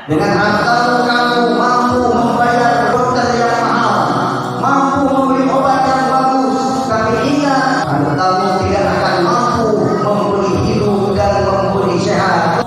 Dengan hartamu kamu mampu membayar dokter yang mahal, mampu membeli obat yang bagus, tapi ingat, hartamu tidak akan mampu membeli hidup dan membeli sehat.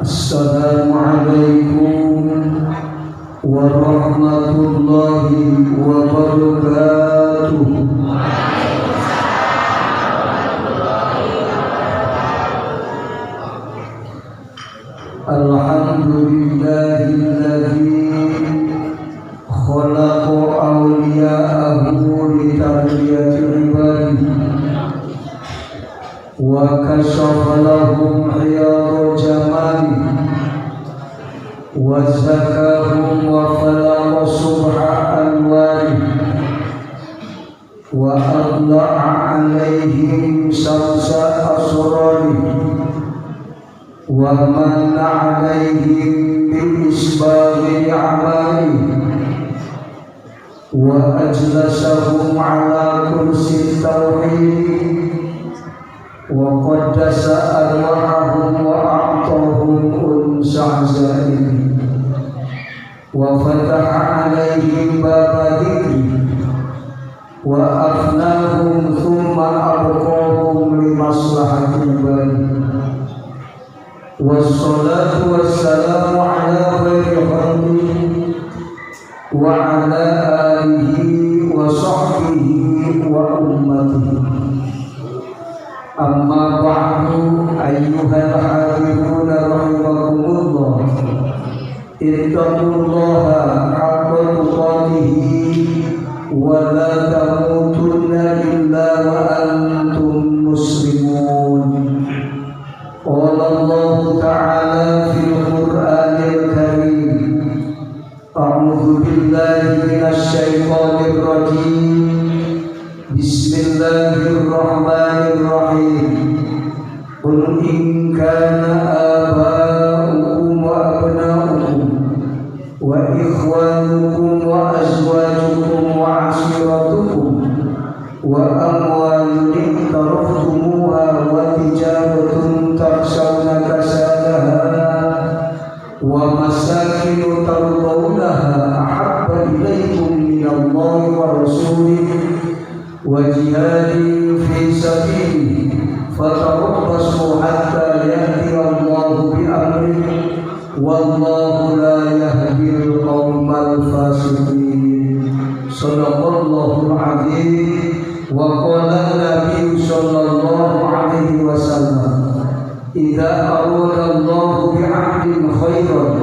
Assalamualaikum warahmatullahi wabarakatuh. Alhamdulillahilladzi khalaqa awliya'ahu litarbiyati ibadihi wa kashafa lahum hiyada jamalihi wa zakahum wa falaqa subha anwarihi wa adla'a alaihim syamsa asrarihi wa manna alaihim bi isbaghi a'malihi wa ajlasahum ala kursi tauhid wa qaddasa arwahahum wa a'tahum unsa azaimi wa fataha alaihim baba dzikri wa afnahum thumma abqahum li maslahati ibadihi. Wassalatu wassalamu ala khairi khalqihi wa ala alihi wa sahbihi wa ummatihi. Amma ba'du, ayyuhal hadiruna rahimakumullah. Ittaqullaha haqqa tuqatihi wa la tamutunna illa wa antum muslimun. Qala Allah Ta'ala fil Qur'anil Karim, a'udzu billahi minasy syaithanir rajim. Bismillahirrahmanirrahim. Qul in kana aba'ukum wa abna'ukum wa ikhwanukum wa azwajukum wa 'ashiratukum wa amwalun iqtaraftumuha wa tijaratun takhshawna kasadaha wa masakinu tardawnaha ahabba ilaikum minallahi wa rasulihi wa jihadin fi sabilihi fatarabbasu hatta ya'ti Allahu bi amrihi wallahu la yahdil qaumal fasiqin. Sadaqallahul azim. Wa qala Nabi sallallahu alaihi wasallam, idza arada Allahu bi 'abdin khairan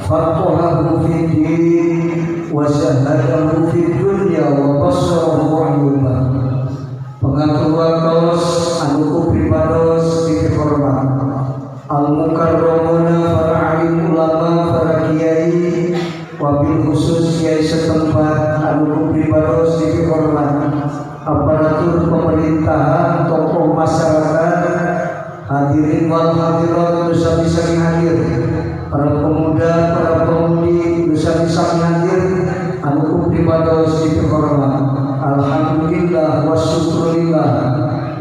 faqahahu fid din wa sahadahu fid dunya wa basarahu 'uyuba. Pengatur waktos anu ku pribados dihormat al mukarramuna, para alim ulama, para kiai, wabil khusus kiai setempat anu ku pribados dihormat, aparatur pemerintahan, tokoh masyarakat, hadirin wal hadirat nu sami-sami hadir, para pemuda, para pemudi nu sami-sami hadir anu ku pribados dihormat. Alhamdulillah wa syukurillah,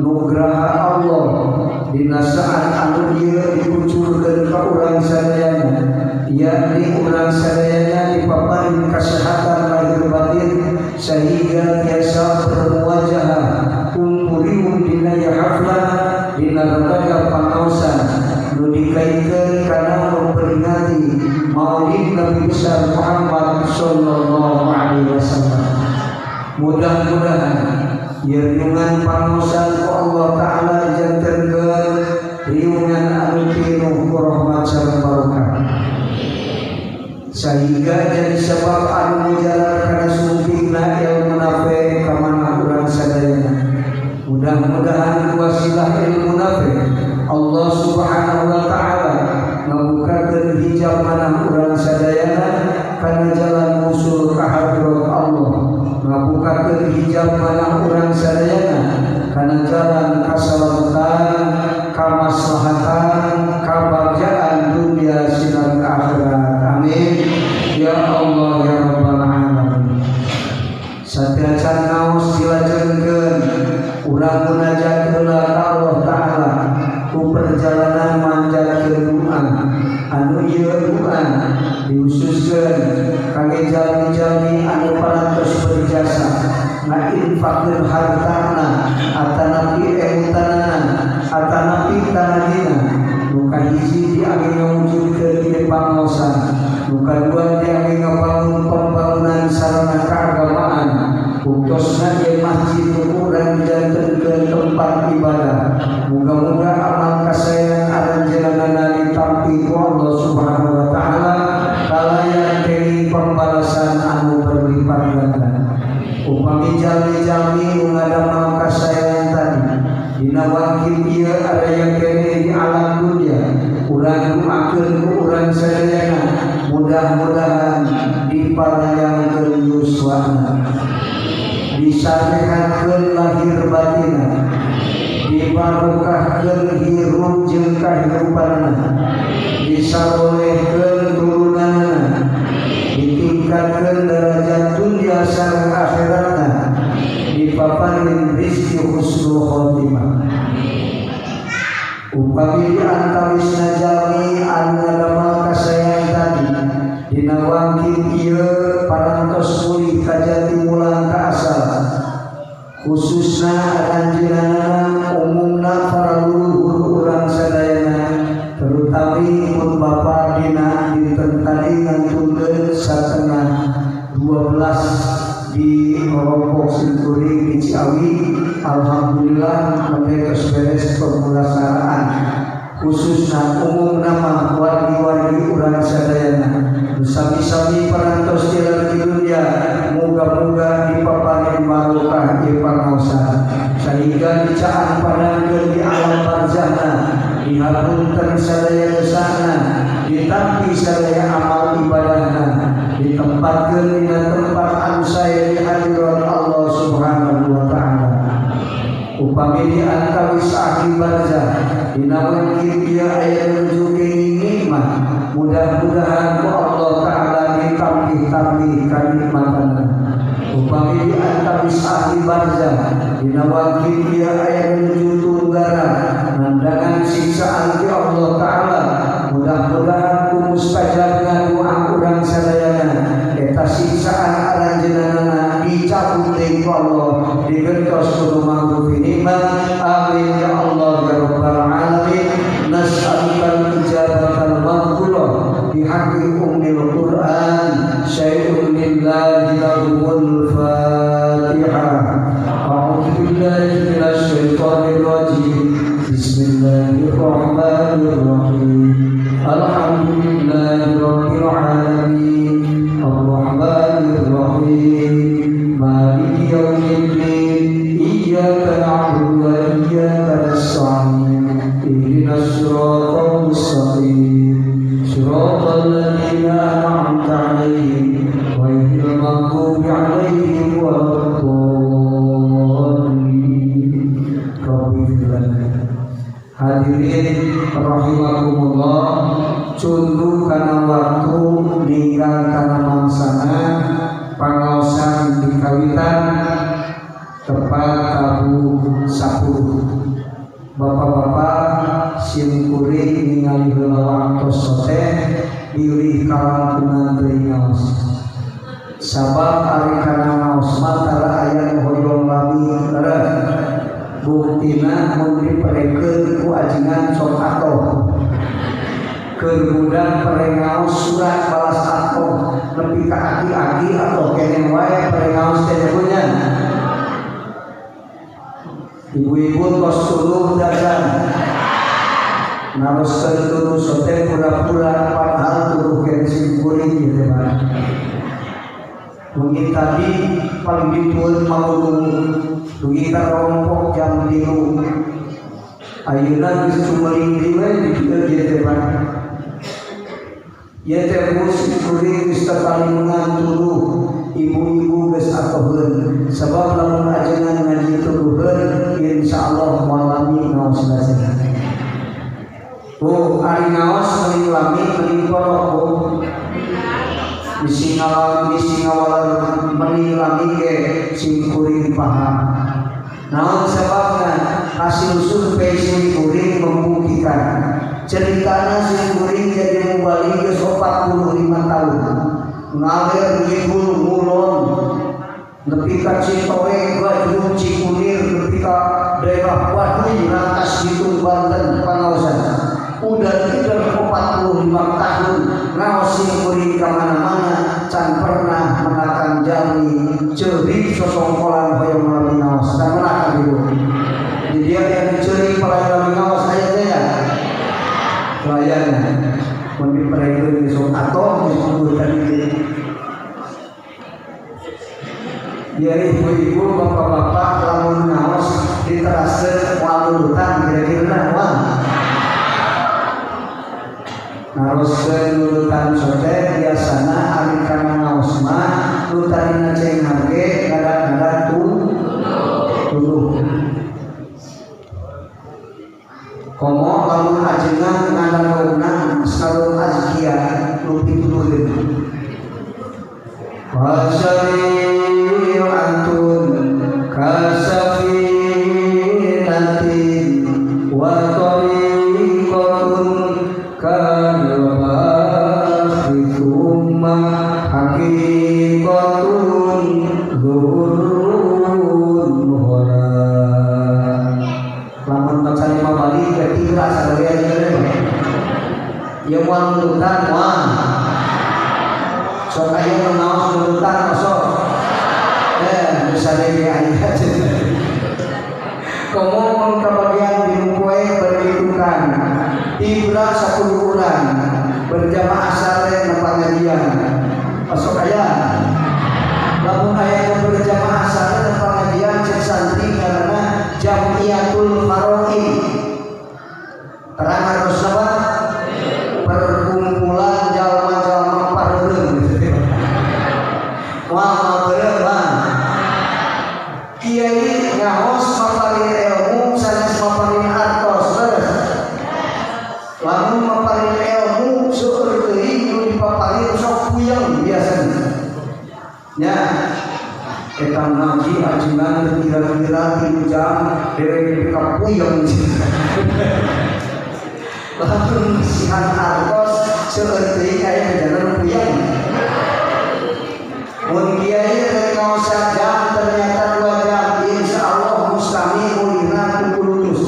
nugraha Allah dina saat anu ieu dikucurkeun ka urang sadayana, yakni urang sadayana dipaparin kesehatan lahir batin sehingga tiasa bermuajahah kumpuriun dina haflah dina raraga pangaosan nu dikaitkeun kana memperingati Maulid Nabi besar Muhammad sallallahu alaihi wasallam. Mudah-mudahan riungan pangaosan ku Allah Ta'ala jantenkeun riungan anu pinuh ku rahmat sareng barokah, sehingga jadi sebab anu mujalar kana sumpingna ilmu nafi ka mana urang sadayana. Mudah-mudahan wasilah ilmu nafi Allah Subhanahu wa Ta'ala ngabukakeun hijab manah urang sadayana kana jalan musul ka hadrat Allah, ngabukakeun hijab manah urang sadayana kana jalan kasalamatan, kamaslahatan, kabagjaan dunia sinar akhirat. Amin ya Allah ya Rabbal alamin. Sateuacan ngaos dilajengkeun urang munajat heula ka Allah Ta'ala ku perjalanan manjatkeun doa anu ieu doa dihususkeun kangge jalmi-jalmi anu parantos berjasa ngainfakkeun hartana atanapi emutanana atanapi tanagina. Nu kahiji diangge ngawujudkeun ieu pangaosan, nu kadua diangge ngabangun pembangunan sarana keagamaan, buktosna ieu masjid nu urang dijantenkeun tempat ibadah. Muga-muga amal kasaean aranjeunna ditampi ku Allah Subhanahu wa taala kalayan kenging pembalasan anu berlipat ganda. Upami jalmi-jalmi nu ngadamel kasaean tadi dina wangkil ieu aya keneh di alam dunia, urang doakeun ku urang sadayana mudah-mudahan diparayangkeun yuswana, disarehatkeun lahir batinna, dibarokahkeun hirup jeung kahirupanna, disarolehkeun turunanna, ditingkatkeun derajat dunia sareng akhiratna, dipaparin rizki husnul khotimah. Upami di antawisna jalmi anu ngadamel kasaean tadi dina wangkil ieu parantos mulih ka jati mulang ka asal, khususna aranjeunna, umumna para leluhur urang sadayana, terutami pun bapa dina dinten tadi ngantunkeun 11.30 di kelompok simkuring di Ciawi. Alhamdulillah nembe tos beres pemulasaraan. Khususna umum nama wargi-wargi urang sadayana sami-sami parantos jalan di dunia, muga-muga dipaparin barokah ieu pangaosan sehingga dicaan padangkeun di alam barzahna, dihapunten sadaya dosana, ditampi sadaya amal ibadahna, ditempatkeun dina tempat anu sae di hadirat Allah Subhanahu wa taala. Upami di antawis ahli barzah dina wangkil ieu aya nuju kenging nikmat, mudah-mudahan ku Allah Ta'ala ditambih-tambih kanikmatanna. Upami di antawis ahli barzah dina wangkil ieu aya nuju tunggara nandangan siksaan ti Allah Ta'ala, mudah-mudahan ku mustajabna doa urang sadayana eta siksaan aranjeunna dicabut deui ku Allah, digentos ku mangrupi nikmat. Amin ya Allah ya Rabbal alamin. Nas'aluka al-ijabatal maghfurah bi haqqi ummil Qur'an syai'un lillahi lahumul Fatihah. A'udzu billahi minasy syaithanir rajim. Bismillahirrahmanirrahim. Alhamdulillahi rabbil alamin. Arrahmanir rahim. Maliki yaumiddin. Iyyaka na'budu wa iyyaka nasta'in. Ihdinas siratal mustaqim. Siratal ladzina an'amta 'alaihim ghairil maghdubi 'alaihim waladdallin. Rabbi firlana. Hadirin rahimakumullah, cundu kana waktu ninggal kana mangsana pangaosan di kawitan tepat tabuh 10. Bapak-bapak sim kuring ningali heula waktos sote bilih kalangkungan teuing ngaos, sabab ari kana ngaos mah tara aya nu hoyong lami. Leres buktina mun diperekeun ku ajengan sok atoh. Keur budak pere ngaos surat balas atoh, nepi ka aki-aki atau keneh wae pere ngaos teh punya. Ibu-ibu tos tuluh dagang naroskeun tuluh sote pura-pura, padahal tuluh keneh simkuring gitu Pak. Mungkin tadi paling dituun mau dugi ka rompok jam 3. Ayeuna geus cumeling deui we di dieu ieu teh Pak. Ieu teh bu simkuring geus tatalimengan tuluh. ibu-ibu geus atoheun sebab lamun ajengan ngaji tuduheun insyaallah moal lami ngaos lazim. Bu, ari ngaos mending lami mending pondok bu. Bisi ngawalan bisi ngawalan mending lami ge sim kuring paham. Naon sebabna hasil survei sim kuring membuktikan ceritana sim kuring jadi mubalig geus 45 tahun. Ngalir ngidul ngulon nepi ka Citoe, Gajrung, Cikunir, nepi ka daerah Baduy, Rangkas Bitung, Banten, pangaosan. Udah tidak 45 tahun ngaos sim kuring ka mana-mana can pernah menakan jalmi ceurik sosongkolan hoyong lami ngaos can menakan ibu. Di dia yang ceurik palai lami ngaos aya teh ya. Layana mun diperekeun besok atau disebut tadi. Ya ibu-ibu, bapak-bapak lamun ngaos diteraskeun moal nurutan kira-kira moal. Naroskeun nurutan sote biasana ari kana ngaos mah nu tadina cenghar ge kadang-kadang tuduh. Komo lamun ajengan ngadangna sareng azkia nu pituduheun. Wasyari'atun kasafinatin wa tariqatun karabati thumma haqiqatun dzurrun hora. Lamun maca lima bali ketiga sadaya ieu ya moal nurutan moal. Sok aya nu ngaos nurutan sok. Bisa deui aya. Komo mun kabagian di poe beritukan. Tibra 10 urang berjamaah sare na pangajian. Sok aya. Lamun aya nu berjamaah sare na pangajian cek santri karena Jamiatul Faraid. Terang harus apa? Perkumpulan jalma-jalma pareureun. Wah, beureum mah. Kiai ngaos maparin ilmu sanes maparin artos leres. Lamun maparin ilmu seueur teuing nu dipaparin sok puyeng biasana. Nya eta ngaji ajengan kira-kira 3 jam dewek ka puyeng. Lamun masihan artos seueur teuing aya jalan puyeng. Mun kiai rek ngaos jam ternyata 2 jam insyaallah mustami mulina kukulutus.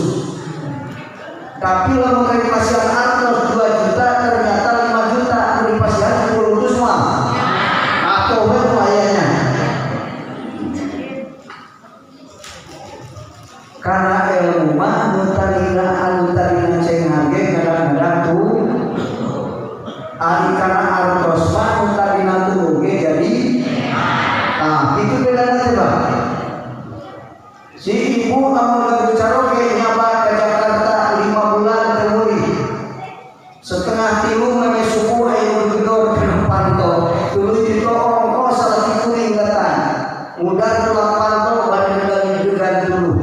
Tapi lamun rek masihan artos 2 juta ternyata 5 juta nu dipasihan kukulutus mah. Atuh we nu ayana. Karena ilmu mah nu tadina anu tadina cenghar ge kadang-kadang tuh ari kana artos mah nu tadina tuh ge jadi. Nah, itu bedanya coba. Si ibu lamun gaduh caroge nyaba ke Jakarta 5 bulan teu meuli. Setengah tilu meme subuh aya nu gedor kana panto. Tuluy ditoong oh salaki kuring datang. Mudar tulang panto bade degan dulu.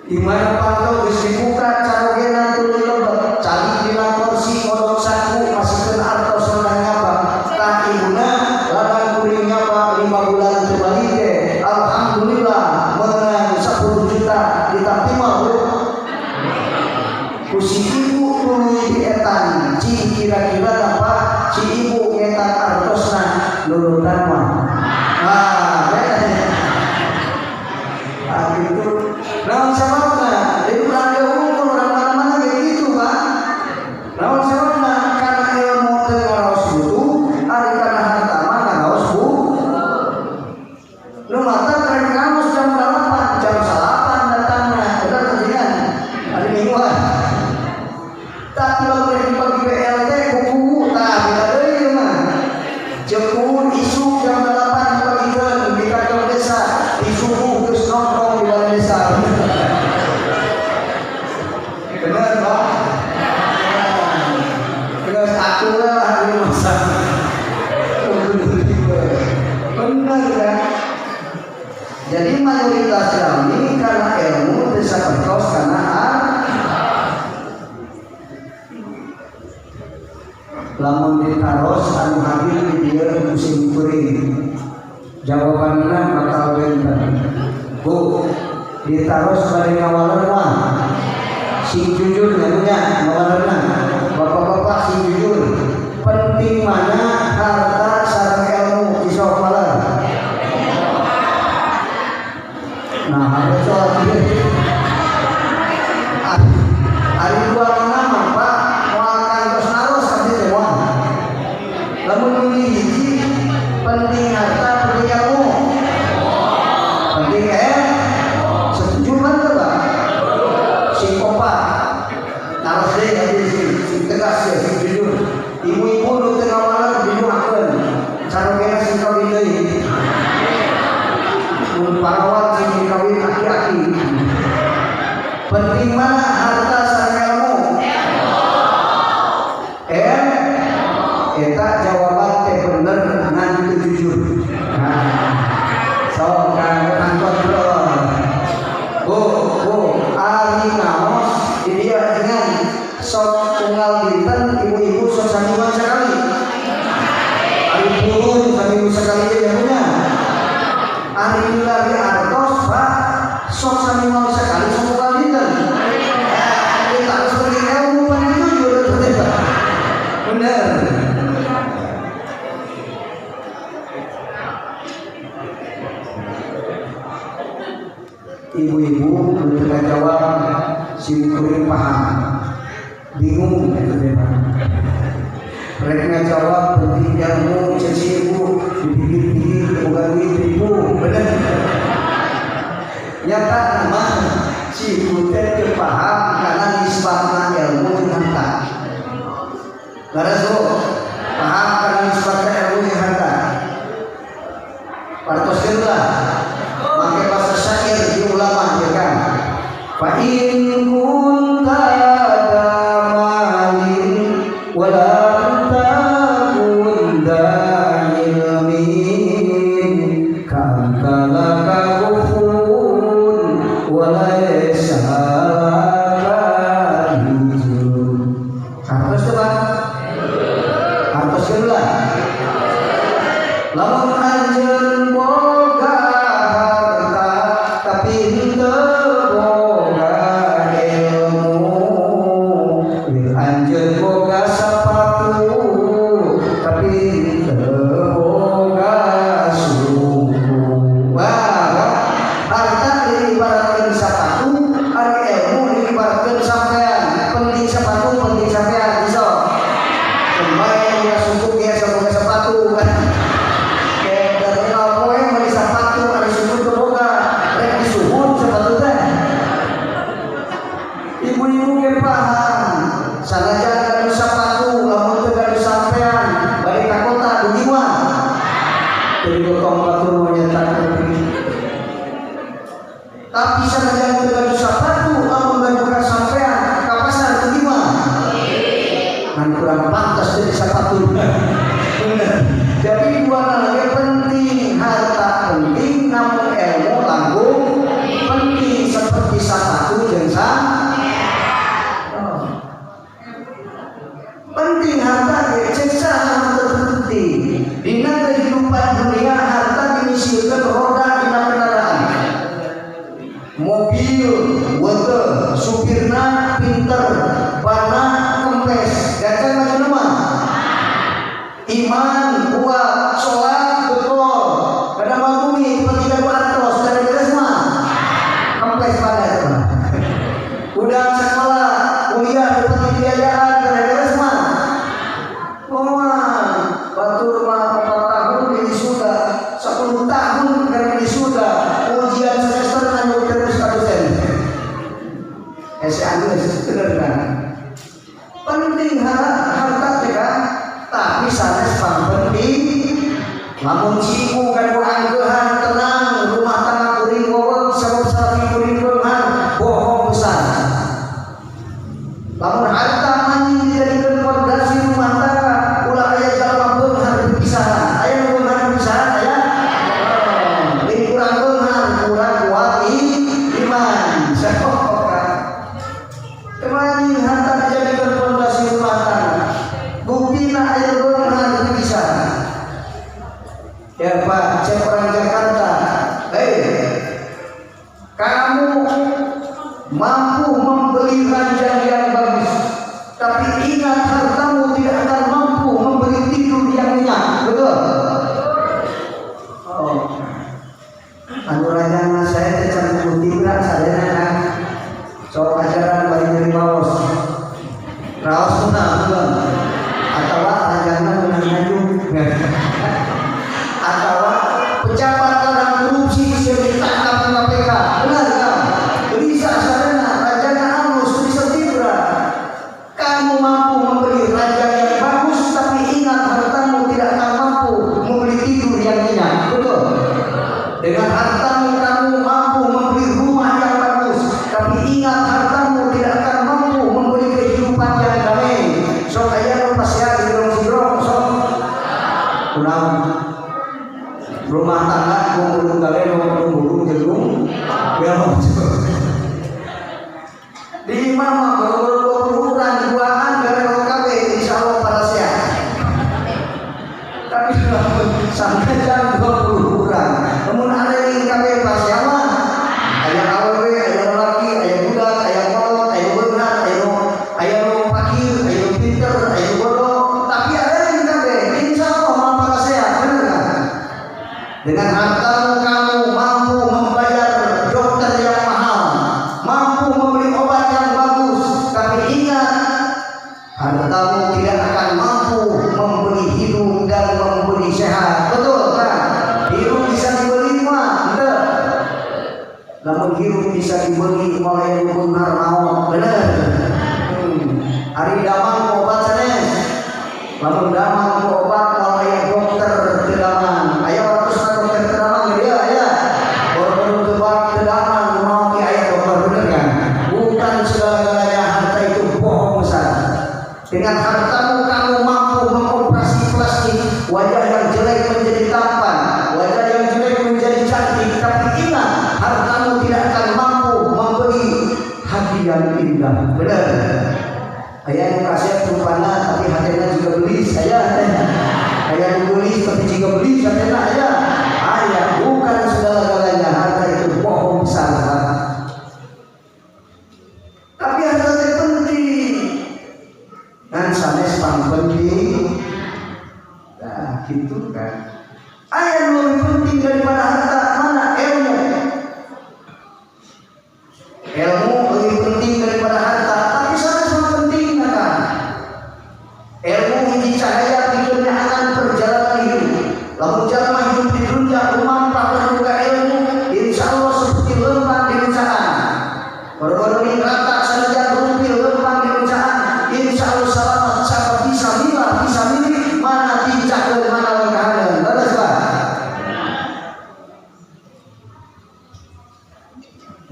Di mana panto geus dibuka carogena tuluy lebet, cari dina kursi kodok saku masikeun artos rendah nyaba. Tah ibuna ladang kuring nyaba 5 bulan teu balik teh. Alhamdulillah menang 10 juta ditampi mah bu. Ku si ibu tuluy dietan, cing kira-kira apa si ibu ngetan artosna nurutan mah. Ah, beda. Ah gitu. Naon sababna? Di urang ge unggul urang mana-mana kayak gitu, Pak. Naon sababna? Karena ilmu teu ngaraos butuh, ari kana harta mah ngaraos bu. Nu mata rek ngaos jam 8, jam 9 datangna. Bener teh hari mingguan. Tapi lamun rek dibagi BLT kuku tah beda deui ieu mah. Jemput isuk jam 8 dibagikeun di kantor desa, di subuh geus nongkrong di balai desa. Bener, Pak? Terus aku lah di masa. Jadi mayoritas jalmi karena ilmu teu sapertos kana harta. Lamun ditaros anu hadir di dieu musim kuring, jawabanna bakal benten. Bu, ditaros bade ngawaler mah sing jujur nya nya ngawalerna. Bapak-bapak sing jujur, penting mana harta sareng ilmu isok waler? Nah, harus soal ieu. Ari dua nama Pak, moal kantos naros abdi teh moal. Lamun milih hiji, penting harta penting ilmu. Penting setuju kan teu Pak? Sing kompak. Naros deui abdi sing tegas ya, sing jujur. Ibu-ibu nu teu ngawaler didoakeun. Carogena sing kawin deui. Mun parawan sing kawin aki-aki. Penting mana harta sareng ilmu? Eta jawaban teh bener ngan teu jujur. Nah, sok kanggo angkot bro. Bu, bu, ari naos di dieu dengan sok unggal dinten ibu-ibu sok samingguan sekali. Ari purun saminggu sekali ge nya. Ari milari artos Pak sok saminggu sekali sok unggal dinten. Kita harus penting ilmu penting jujur betul. Bener. Ibu-ibu ketika jawab si kuring paham, bingung itu teh Pak. Mereka jawab penting ilmu cek si ibu dipikir-pikir boga duit ribu bener. Nyata nama si ibu teh teu paham karena nisbatna ilmu jeung harta. Leres Bu, paham karena nisbatna ilmu jeung harta. Partoskeun lah. Make bahasa syair di ulama ya kan. Fa in kunta malin wala takun ilmin ka laka ghufun wa laysa laka hijrun. Hartos teu Pak? Hartoskeun lah. Lamun anjeun boga harta tapi henteu boga ilmu, bil anjeun boga sapatu tapi henteu boga suku. Wah, harta diibaratkeun sapatu, ari ilmu diibaratkeun sampean. Penting sapatu, penting sampean iso. Kembali boga suku ge boga sepatu kan. Ibu-ibu ge paham, sanajan gaduh sapatu lamun teu gaduh sampean balik ka kota dugi mah teu digotong batur mah nyata tapi. Tapi sanajan teu gaduh sapatu lamun gaduh ka sampean ka pasar dugi mah kan kurang pantas jadi sapatu. Bener. Jadi dua hal penting, harta penting namun ilmu langkung penting seperti sapatu jeung penting harta ge cek saha teu penting. Dina kehidupan dunia harta dimisikeun roda dina kendaraan. Mobil weteu supirna pinter, bana kempes, gancang maju mah. Iman kuat, sholat betul. Kada bumi penting gaduh artos, kada beres mah. Kempes bana eta mah. Udah sekolah, kuliah penting biayaan, kada beres mah. Wah, batur mah 4 tahun di wisuda, 10 tahun keur wisuda, ujian semester nanya terus ka dosen. Hese anggeus bener kan? Penting harta teh kan, tapi sanes pangpenting. Rajana saya teh can buku tibra sadayana kan. Sok ajaran bari nyeri raos. Raos kunaon Bang? Atawa rajana meunang ngaju. Atawa pejabat ladang korupsi bisa ditangkap di KPK. Benar kan? Bisa sadayana rajana alus bisa tibra. Kamu mampu membeli ranjang yang bagus, tapi ingat hartamu tidak akan mampu membeli tidur yang nyenyak. Betul? Dengan hartamu kamu mampu membeli rumah yang bagus, tapi ingat hartamu tidak akan mampu membeli kehidupan yang damai. Sok aya nu pasea sidrong-sidrong sok. Kunaon? Rumah tangga gulung galeno gulung jelung belok. Di imah mah baru 20 orang duaan garelo kabeh insyaallah parasea. Tapi lamun sanajan 20 orang, lamun ada yang kabeh pasea mah aya awewe, aya lalaki, aya budak, aya kolot, aya beunghar, aya nu fakir, aya nu pinter, aya nu bodoh, tapi ada yang kabeh insyaallah mah parasea, bener kan? Dengan hartamu kamu mampu membayar dokter yang mahal, mampu membeli obat yang bagus, tapi ingat hartamu tidak akan mampu membeli hidup dan membeli sehat. Betul kan? Hidup bisa dibeli mah, betul. Namun hidup bisa dibeli oleh beunghar maot, bener. Ari damang ku obat sanes. Lamun damang ku obat moal aya dokter teu damang. Aya waktu dokter teu damang dia aya. Baru-baru tebak teu damang maot ge aya dokter, bener kan? Bukan segala-galanya harta itu bohong besar. Dengan hartamu kamu mampu mengoperasi plastik, wajah yang jelek menjadi tampan, wajah yang jelek menjadi cantik. Tapi ingat, hartamu tidak akan mampu membeli hati yang indah. Benar. Aya nu kasep rupana tapi hatena juga beli saya. Aya nu geulis tapi juga beli hatena aya. Aya, bukan segala-galanya harta itu bohong besar. Tapi harta itu penting. Kan sanes pang penting. Nah, gitu kan. Aya nu lebih penting daripada harta mana? Ilmu. Ilmu lebih penting daripada harta, tapi sanes mah penting kan? Ilmu hiji cahaya pikeun akan perjalanan hidup. Lamun jalma hidup di dunia lumampah boga ilmu, insya Allah seperti lempang di luncaan. Baru-baru ini rata sanajan rumpil lempang di luncaan, insya Allah selamat siapa bisa milah, bisa milih mana tincak dan mana lengkahan. Leres Pak?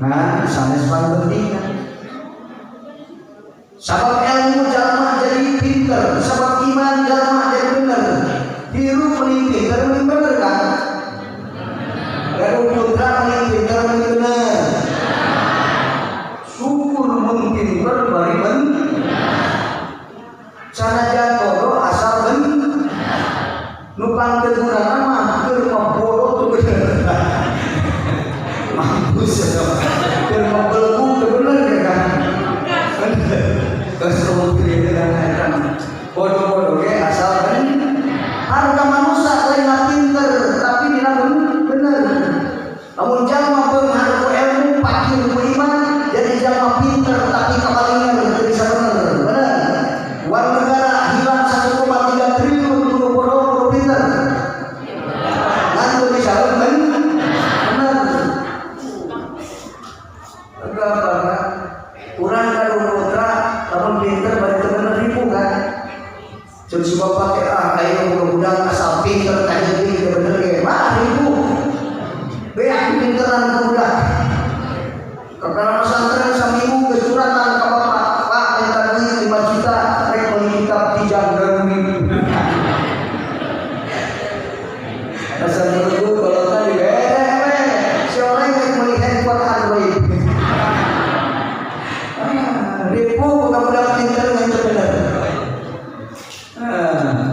Nah, sanes paling penting kan. Sabab ilmu jalma jadi pinter, sabab iman jalma jadi bener. Hirup mending pinter mending bener kan? Gaduh putra mending pinter mending bener. Syukur mun pinter bari ben. Sanajan bodoh asal ben. Nu pangteguranna mah keur mah bodoh teu bener. Mampus ya. Keur mah belegu teu bener ya kan? Bener. Geus pilih dengan eta. Bodoh-bodoh ge asal ben. Harga manusia lain pinter tapi dina bener. Lamun jalma beunghar ku ilmu, pakir ku iman, jadi jalma pinter tapi kabalingan teu bisa bener. Bener. Uang negara hilang 1,3 triliun kudu bodoh kudu pinter. Ngan teu bisa bener. Bener. Apa Urang gaduh putra lamun pinter bari teu bener ribu kan. Ceuk si bapak teh ah ayeuna boga budak asal pinter kajeun teu bener ge. Wah ribu. Beak pinteran ku budak. Kakara pesantren saminggu geus suratan ka bapak, Pak minta duit 5 juta rek meuli kitab Kijang Garuni. Asal nunggu kalau tadi bere we si orang rek meuli handphone Android. Ribu bukan budak pinter ngan teu bener.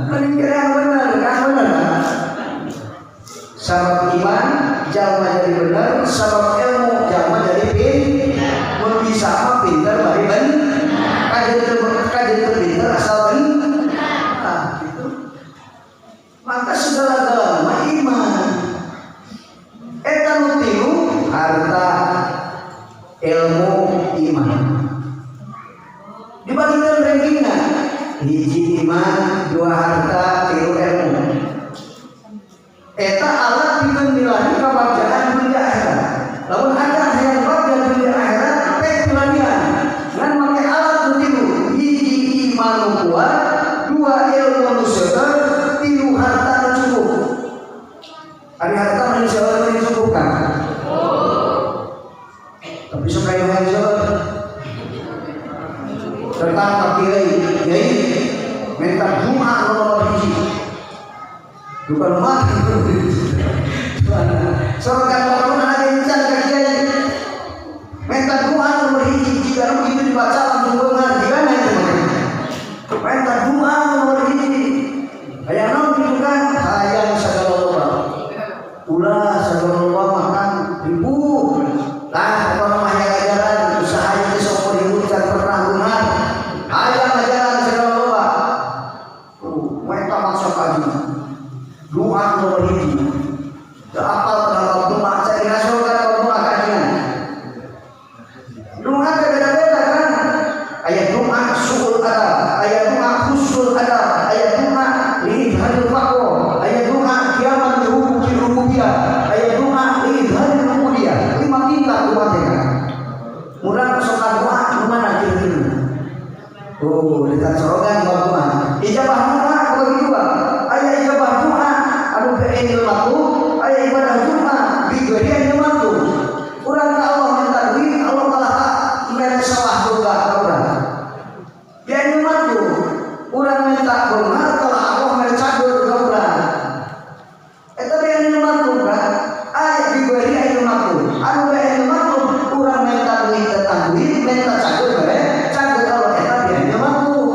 Mending kira yang bener kan bener. Sabab iman jalma jadi bener, sabab ilmu jalma jadi pinter. Mun bisa mah pinter bari ben. Kajeun teu pinter asal ben. Ah, gitu. Maka segala-galana mah iman. Eta nu tilu Hiji iman, dua harta, tilu ilmu. Eta alat pikeun milari kabagjaan dunia akhirat. Lamun ada hayang bagja dunia akhirat, pek milarian. Ngan make alat nu tilu, hiji iman nu kuat, dua ilmu nu seueur, tilu harta nu cukup. Ari harta mah seueur nu cukup kan? Tapi sok aya hayang seueur. Tentang ka kiai, kiai minta doa nomor hiji. Bukan mati. Surga baru ada insan ke kiai. Minta doa nomor hiji, jika begitu dibaca langsung beunghar, gimana itu? Minta doa nomor hiji. Hayang naon gitu kan? Hayang sagala loba. Ulah sagala loba makan ribu. Tah, pokona mah hayang ajaran usaha ieu sok ribu can pernah beunghar. Hayang ajaran segala loba. Tuh, minta maksa kaji. Doa nomor hiji. Teu apal kenapa doa cari surga doa kajian. Doa teh beda-beda kan. Aya doa suul adab, aya doa husnul adab, aya doa liidharil faqr, aya doa qiyaman li huquqil rububiyah, aya doa liidharil ubudiyah. Lima tingkat doa teh kan. Murang sok doa nu mana kira-kira? Oh, dekat sorogan bab doa. Ijabah doa bagi dua. Aya ijabah doa anu bi'ainil matlub, aya ibadah doa bi ghairi matlub. Urang ka Allah minta duit, Allah malah mere sawah boga ka urang. Bi'ainil matlub. Urang minta beunghar kalau Allah mere cager ka urang. Eta bi'ainil matlub kan? Aya bi ghairi matlub. Anu bi'ainil matlub urang minta duit tentang duit, minta cager mere cager Allah eta bi'ainil matlub.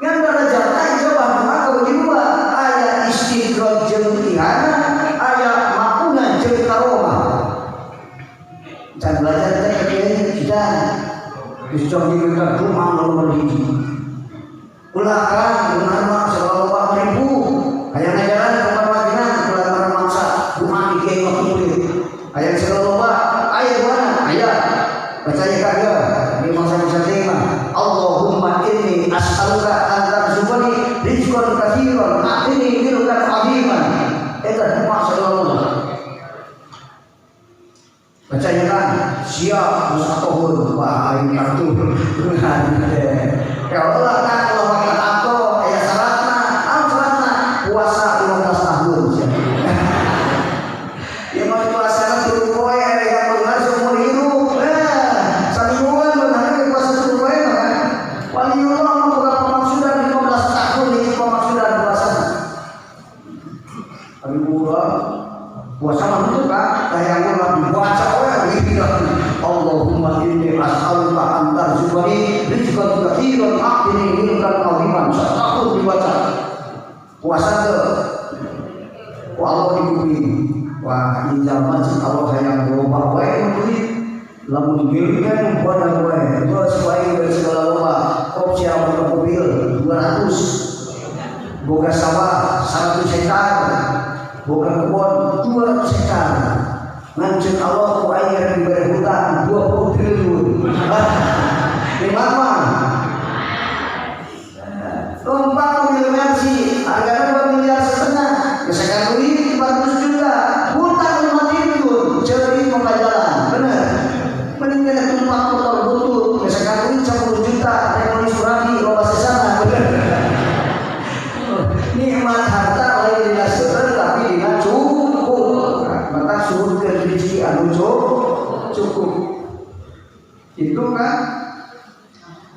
Ngan darajatna ijabah doa kabagi dua, aya istidraj jeung ihanah, aya maunah jeung karomah. Can belajar teh ke kiai sudah. Geus cong minta doa nomor hiji. Ulah kan beunghar mah sagala loba ribu. Hayang ngajaran ka Madinah ulah mana maksa doa di kiai mah kumpul. Hayang sagala loba aya doana aya. Baca ya kagak ini maksa-maksa teh mah. Allahumma inni as'aluka an tarzuqani rizqan katsiran a'tini milkan 'aziman. Eta doa sagala loba. Baca ya kan siap geus atohun wah aing kartu beunghar teh. Ya Allah kan Allah bakal ato aya syaratna, naon syaratna? Puasa 15 tahun. Ya mau puasa tilu poe aya yang beunghar seumur hidup. Eh, samingguan beunghar ge puasa tilu poe mah kan. Waliullah mah boga pamaksudan 15 tahun hiji pamaksudan puasa. Abi urang puasa mah henteu kan, hayang mah dibaca we gitu. Allahumma inni as'aluka an tarzuqani rizqan katsiran a'tini milkan 'aziman. Setahun dibaca. Puasa teu. Ku Allah dikuping. Wah, di zaman cek Allah hayang loba wae duit. Lamun diberikan pada wae, geus wae geus segala loba. Kop sia boga mobil 200. Boga sawah 100 hektar. Boga kebun 200 hektar. Ngan cek Allah ku aing rek dibere hutang 20 triliun. Lima mah. Numpak mobil Mercy, harganya 2,5 miliar. Gesekan duit 400 juta, hutang 5 triliun, ceuri mau jalan, bener. Mending kena tumpak motor butut, gesekan duit 10 juta, rek meuli Suradi loba sesana, bener. Nikmat harta lain dina seueur tapi dina cukup. Maka suhudkeun rezeki anu cukup. Itu kan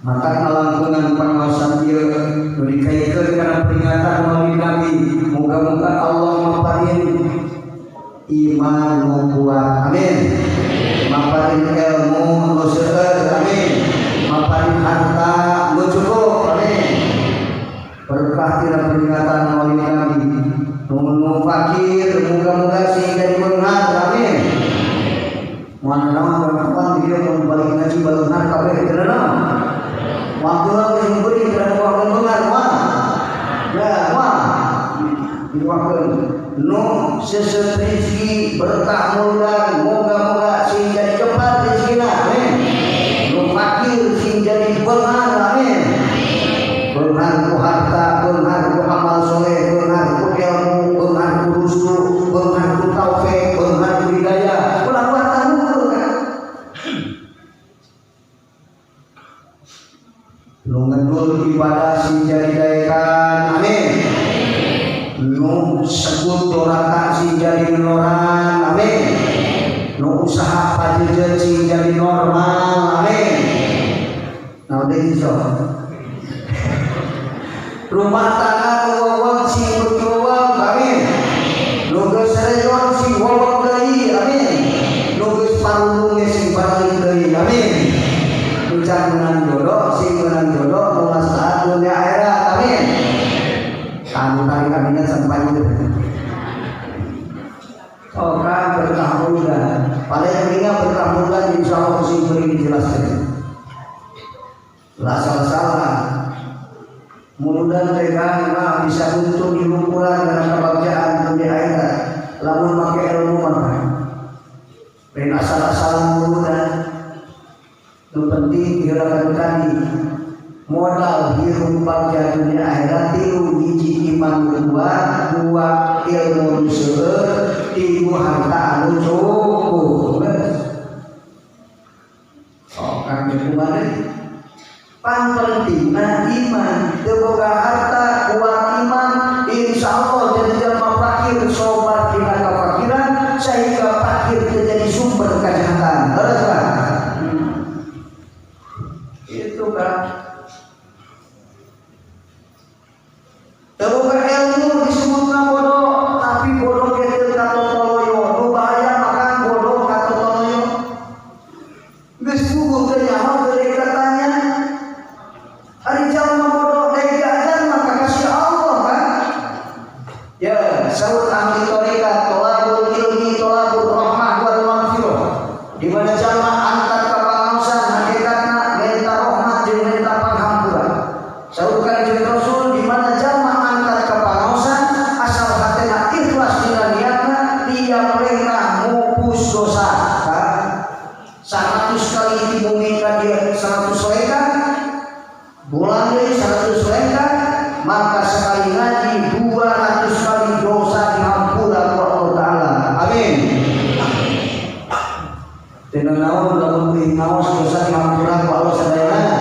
maka ngalangkungan pangaosan ieu nu dikaitkeun kana peringatan Maulid Nabi, moga-moga Allah maparin iman nu kuat, amin, maparin ilmu nu seueur, amin, maparin harta nu cukup, amin. Berkah tina peringatan Maulid Nabi, nu fakir moga-moga sing jadi beunghar, amin. Mana nama berkapan dia mau balik ngaji beunghar kabeh teu naon. Waktu lagi beri kena waktu beunghar mah. Ya, mah. Diwakeun nu seset rezeki berkah mudah, moga-moga sing jadi cepat rezekina, amin. Nu fakir sing jadi beunghar, amin. Nu usaha pajejeun sing jadi normal, amin. Nah, udah iso. Rumah tangga nu wawang sing berjuang, amin. Nu geus rejon sing wawang deui, amin. Nu geus parulung ge sing balik deui, amin. Nu can menang jodoh sing menang jodoh, nu maslahat dunia akhirat, amin. Anu tarik aminan sampai itu. Oh kan berkah muda. Pada yang meninggal berkah muda, insya Allah sing beri dijelaskan. Lah salah-salah. Muludan teh kan mah bisa untuk dilupuran dalam kebahagiaan dunia akhirat. Lamun make ilmu mah. Lain asal-asalan muludan. Nu penting dirakan tadi modal hirup bagja dunia akhirat tilu: hiji iman kuat, dua ilmu nu seueur, tilu harta anu cukup. Oh kan kumaha pan pentingna iman, teu boga harta kuat iman, insya Allah jadi jelema fakir sobar dina kafakiran sehingga fakir teu jadi sumber kejahatan. Terus kan itu kan teu boga ilmu disebutna bodoh, tapi bodoh ge teu katotoloyo. Nu bahaya makan bodoh katotoloyo, geus puguh teu nyaho teu katanya. Ari jalma bodoh deui diajar mah kasih Allah kan. Ya, saur ahli tarekat, tolabul ilmi tolabul rahmah wal maghfirah. Di mana jalma angkat ka pangaosan hakikatna minta rahmat jeung minta panghampura. Saur Kanjeng Rasul, di mana jalma angkat ka pangaosan asal hatena ikhlas dina niatna, dia perintah mupus dosa kan. 100 kali di bumi ka dia 100 leka bulan deui 100 leka, maka sekali ngaji 200 kali dosa dihampura ku Allah Ta'ala, amin. Tina naon lamun beuh ngaos dosa dihampura ku Allah sadayana?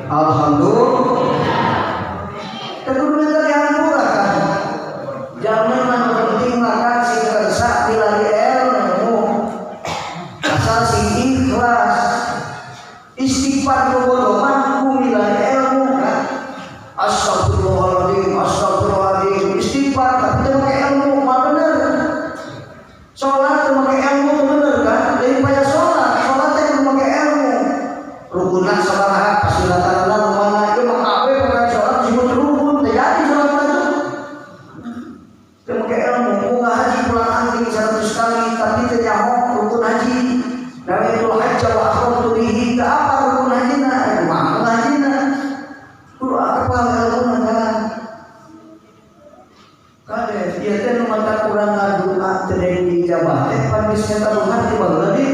Alhamdulillah. Teu kudu minta dihampura kan. Jangan mah penting makan sing kersa milari ilmu, asal sing ikhlas. Istighfar nu bodoh mah ku milari ilmu kan. Astagfirullahaladzim, astagfirullahaladzim, istighfar tapi teu make ilmu mah bener. Salat teu make ilmu teu bener kan? Lain paya salat, salat teh kudu make ilmu. Rukunna sabaraha, kasunatanna nu mana, ieu mah kabeh perkara salat disebut rukun, teu jadi salat mah tuh. Teu make ilmu, bunga haji pulang anjing 100 kali tapi teu nyaho rukun haji. Nawaitul hajja wa ahramtu bihi, teu apa rukun hajina? Kumaha hajina? Kudu apal ilmu kan. Kade, ieu teh nu matak urang ngadoa teu diijabah teh pan geus minta beunghar ti baheula di.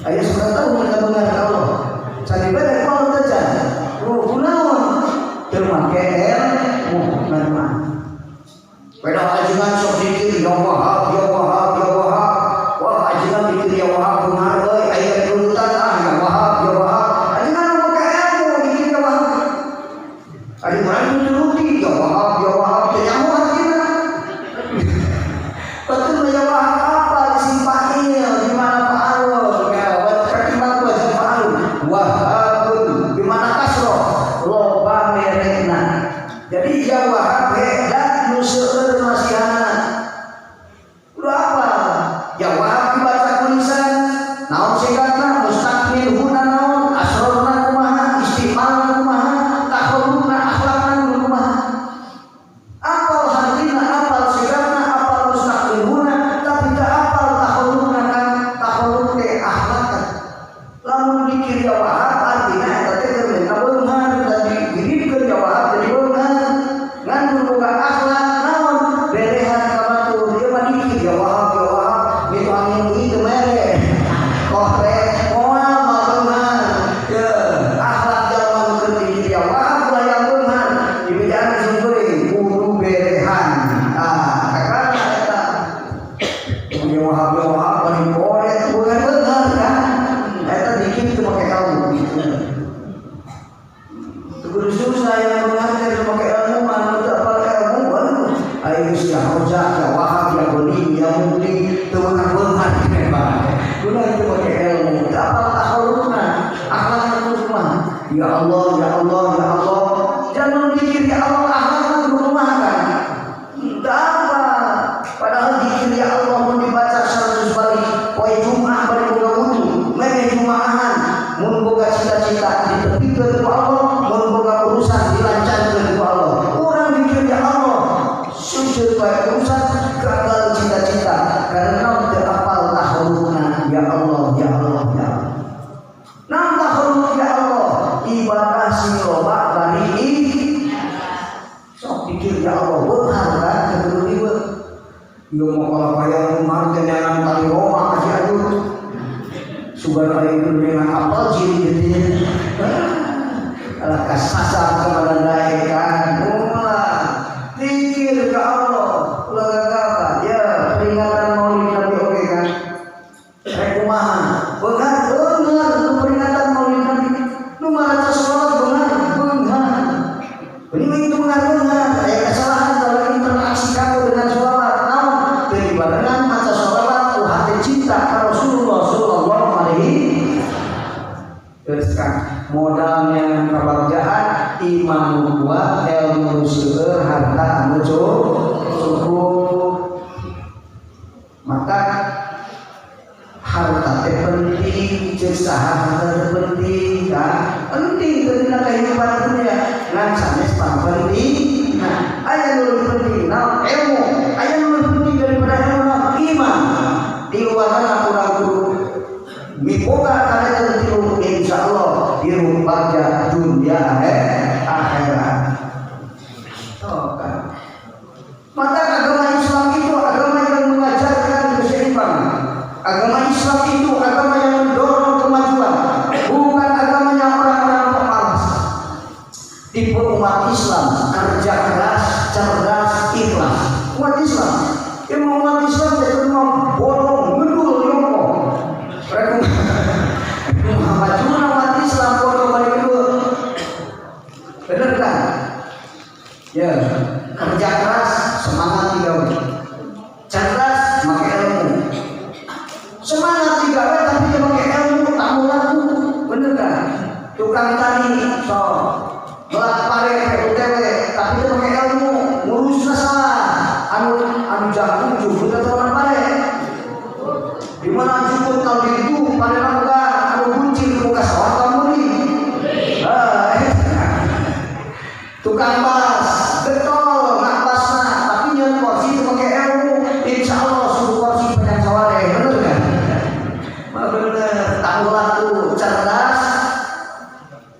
Aya sabaraha tahun minta beunghar ka Allah. Can dibere ku Allah teh can. Kunaon? Teu make ilmu ngadoa. Beda ajengan sok dikir ya Wahab, ya Wahab, ya Wahab. Wah, ajengan dikir ya Wahab beunghar euy, aya turutan ah ya Wahab, ya Wahab. Ajengan nu make ilmu dikir ya Wahab. Ari urang turuti ya Wahab, ya Wahab teu nyaho hartina. Betul ya Wahab apa isim fa'il di mana fa'alun? Ya, katimbang Sugan aya dunia apal jin gitu nya. Alah kasasar kepada daekan. Ulah zikir ke Allah, ulah gagabah. Ya, peringatan Maulid Nabi oke kan? Rek kumaha? Beunghar, beunghar nu peringatan Maulid Nabi. Nu maraca sholawat beunghar, beunghar. Ini mah itu beunghar-beunghar. Aya kesalahan dalam interaksi kamu dengan sholawat. Naon? Teu dibarengan maca sholawat ku hati cinta ka Rasulullah sallallahu alaihi. Terus kan modalnya kebagjaan, iman nu kuat, ilmu nu seueur, harta anu cukup. Maka harta teh penting, ceuk saha harta teh penting kan? Penting dina kehidupan dunia. Ngan sanes penting. Nah, aya nu leuwih penting naon? Ilmu. Aya nu leuwih penting daripada ilmu naon? Iman. Di luarna kurang kudu miboga kana eta tilu, insyaallah hirup bagja dunia akhirat. Oh, kan. Maka agama Islam itu agama yang mengajarkan keseimbangan. Agama Islam itu agama yang mendorong kemajuan, bukan agamanya orang-orang pemalas. Tipe umat Islam kerja keras, cerdas, ikhlas. Umat Islam, yang umat Islam itu mau borong, ngedul, nyongkok. Muhammad umat Islam bodoh balik ngedul. Bener kan? Ya, kerja keras, semangat digawe. Cerdas, pakai ilmu. Semangat digawe tapi dia pakai ilmu, tak laku. Bener kan? Tukang tani, so melak pare PUTW, tapi dia pakai ilmu, ngurusnya salah. Anu anu jangkung jukut atau orang pare. Di mana jukut kalau itu pare buka, anu buncir buka sawah kamu nih. Ah, tukang bas, getol, nak basna, tapi nyeun kursi itu pakai ilmu, insya Allah suruh kursi panjang sawah deh, bener kan? Mah bener, tahu laku, cerdas,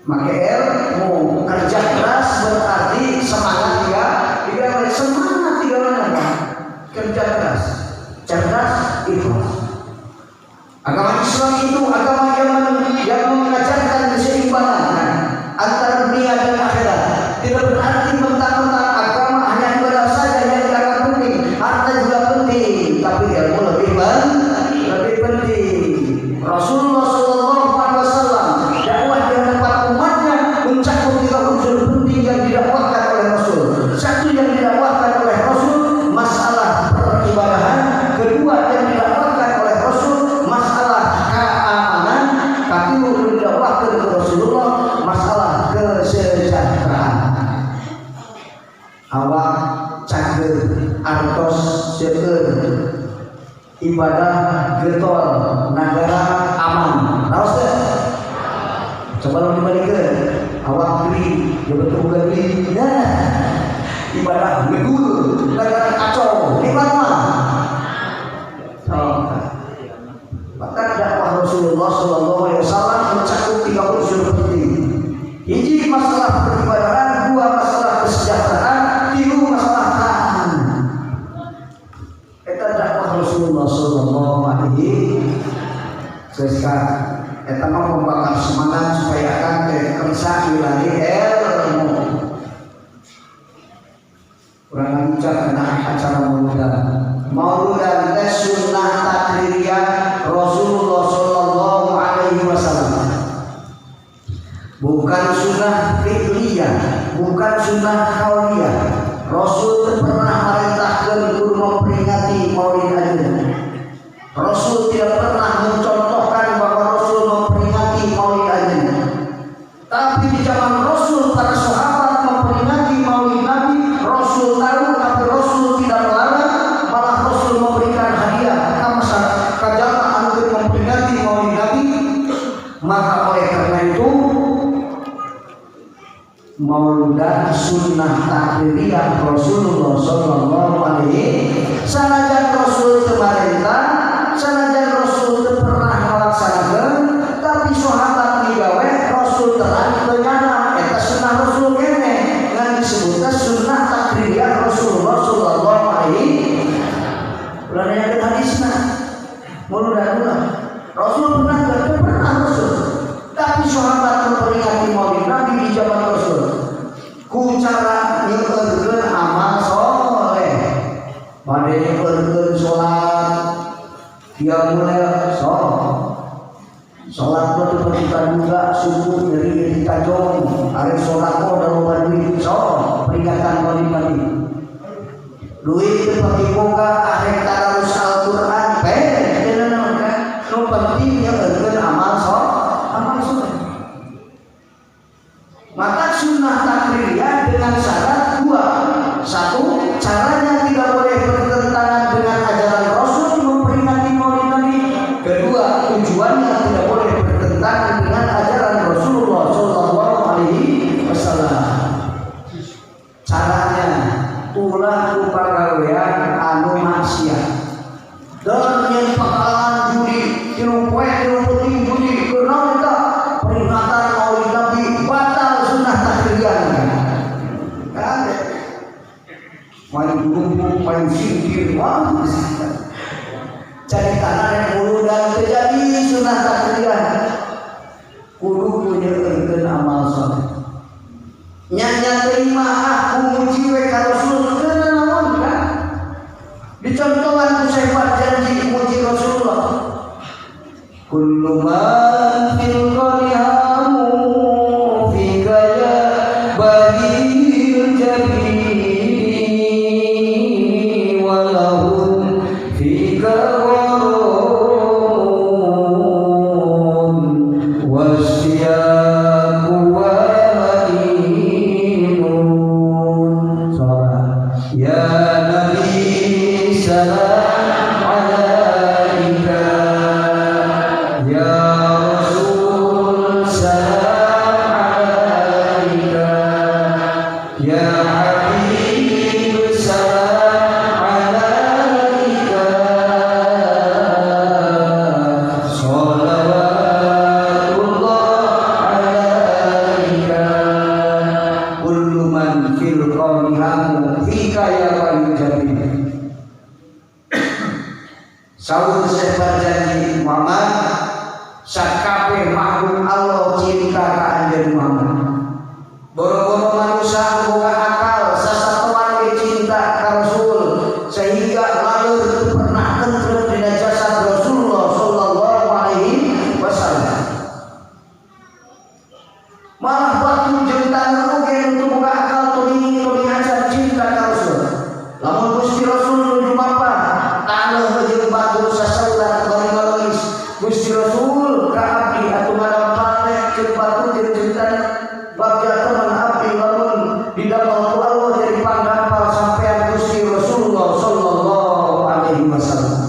pakai ilmu, kerja keras berarti semangat tiga, tiga semangat tiga mana Pak? Kerja keras, cerdas, ikhlas. Agama Islam itu agama yang mengajarkan keseimbangan antara dunia dan akhirat. Tidak berarti mentang-mentang agama hanya ibadah saja yang dianggap penting, harta juga penting, tapi ilmu lebih penting. Rasulullah Shallallahu Alaihi Wasallam dakwah di hadapan umatnya mencakup tiga unsur penting yang didakwahkan oleh Rasul. Satu yang didakwahkan oleh Rasul masalah peribadahan, kedua yang didakwahkan oleh Rasul masalah keamanan, katilu yang didakwahkan ke Rasulullah masalah kesejahteraan. Awak cageur, artos seueur, ibadah getol, negara aman. Raos teh? Coba lu dibalikeun. Awak beli, ya betul beli. Nah, ibadah ngedul, negara kacau, nikmat mah. Oh. Bahkan dakwah Rasulullah Shallallahu Alaihi Wasallam mencakup tiga unsur penting. Hiji masalah peribadahan, dua masalah kesejahteraan, tilu masalah keamanan. Eta dakwah Rasulullah Shallallahu Alaihi Wasallam. Eta mah membakar semangat supaya akan teh kersa milari ilmu. Urang ngucap kena acara mauludan. Mauludan teh sunnah takririyah Rasulullah Shallallahu Alaihi Wasallam. Bukan sunnah fi'liyah, bukan sunnah qauliyah. Rasul teu pernah merintahkan kudu memperingati Maulid Ajeuna. Rasul tidak pernah mencontohkan bahwa Rasul memperingati Maulid Ajeuna. Tapi di zaman Rasul para sahabat memperingati Maulid Nabi, Rasul tahu tapi Rasul tidak melarang, malah Rasul memberikan hadiah ka masyarakat ka jalma anu keur memperingati Maulid Nabi. Maka oleh karena itu Mauludan sunnah takririyah Rasulullah Sallallahu Alaihi, sanajan Rasul teu marentah, sanajan Rasul teu pernah melaksanakan, tapi sahabat migawe Rasul terang teu nyana eta sunnah Rasul keneh ngan disebutna sunnah takririyah Rasulullah Sallallahu Alaihi. Ulah nanyakeun hadisna. Mauludan ulah Rasul pernah teu. So salat mah teu juga subuh nyeri di tajong arek sedekah da loba duit. So peringatan Maulid Nabi duit teu pati boga arek tadarus Al-Qur'an pe teu naon kan. Nu penting nyeurkeun amal so amal soleh. Maka sunnah takririyah dengan syarat dua. Satu, caranya tidak boleh bertentangan dengan ajaran Rasul memperingati Maulid Nabi. Kedua, tujuannya tidak boleh bertentangan dengan ajaran Rasulullah Shallallahu Alaihi Wasallam. Caranya ulah ku pagawean anu maksiat. Dan yang pakalangan judi, tilu poe tilu peuting judi, kunaon eta? Peringatan Maulid Nabi, batal sunnah takririah. Kan? Main gumbu, main singkir, wah. Cari tanah yang dan terjadi sunnah takririah. Kudu punya amal soleh. Nyanya terima aku muji we ka Rasul keuna naon kan? Dicontohan ku Syekh janji muji Rasulullah. Kullu man fil qarihamu fika ya bahil jabini walahum fika gharun wasyaku wa inun. Salawat ya Nabi salam alaika ya Rasul salam alaika ya Habib salam alaika salawatullah alaika. Kullu man fil qawmihamu fika ya bahil jabin. Saur Syekh Barjanji Muhammad, sakabeh makhluk Allah cinta ka anjeun Muhammad. Boro-boro manusia boga akal, sasatoan ge cinta ka Rasul sehingga laleur teu pernah tentrem dina jasad Rasulullah sallallahu alaihi wasallam. Malah batu jeung taneuh oge nu teu boga akal teuing teuing acan cinta ka Rasul. Lamun Gusti Rasul nuju mapan, taneuh jeung batu sasauran bari ngalengis. Gusti Rasul ka abdi atuh ngadampal teh jeung batu jeung taneuh. Bagja teman abdi lamun didamel ku Allah jadi pangdampal sampean Gusti Rasulullah sallallahu alaihi wasallam.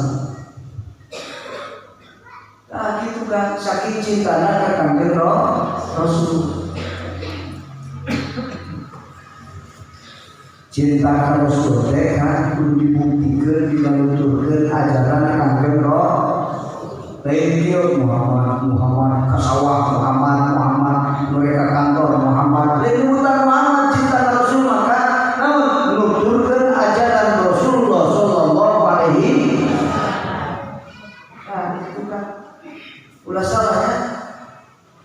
Nah gitu kan, saking cintana ka Kangjeng Rasul. Cinta ka Rasul teh kan kudu dibuktikeun dibaluturkeun ajaran Kangjeng Rasul. Lain kieu Muhammad Muhammad ka sawah Muhammad Muhammad mereka kantor Muhammad. Lain nyebutan Muhammad cinta ka Rasul maka naon nuturkeun ajaran Rasulullah sallallahu alaihi. Nah itu kan ulah salahnya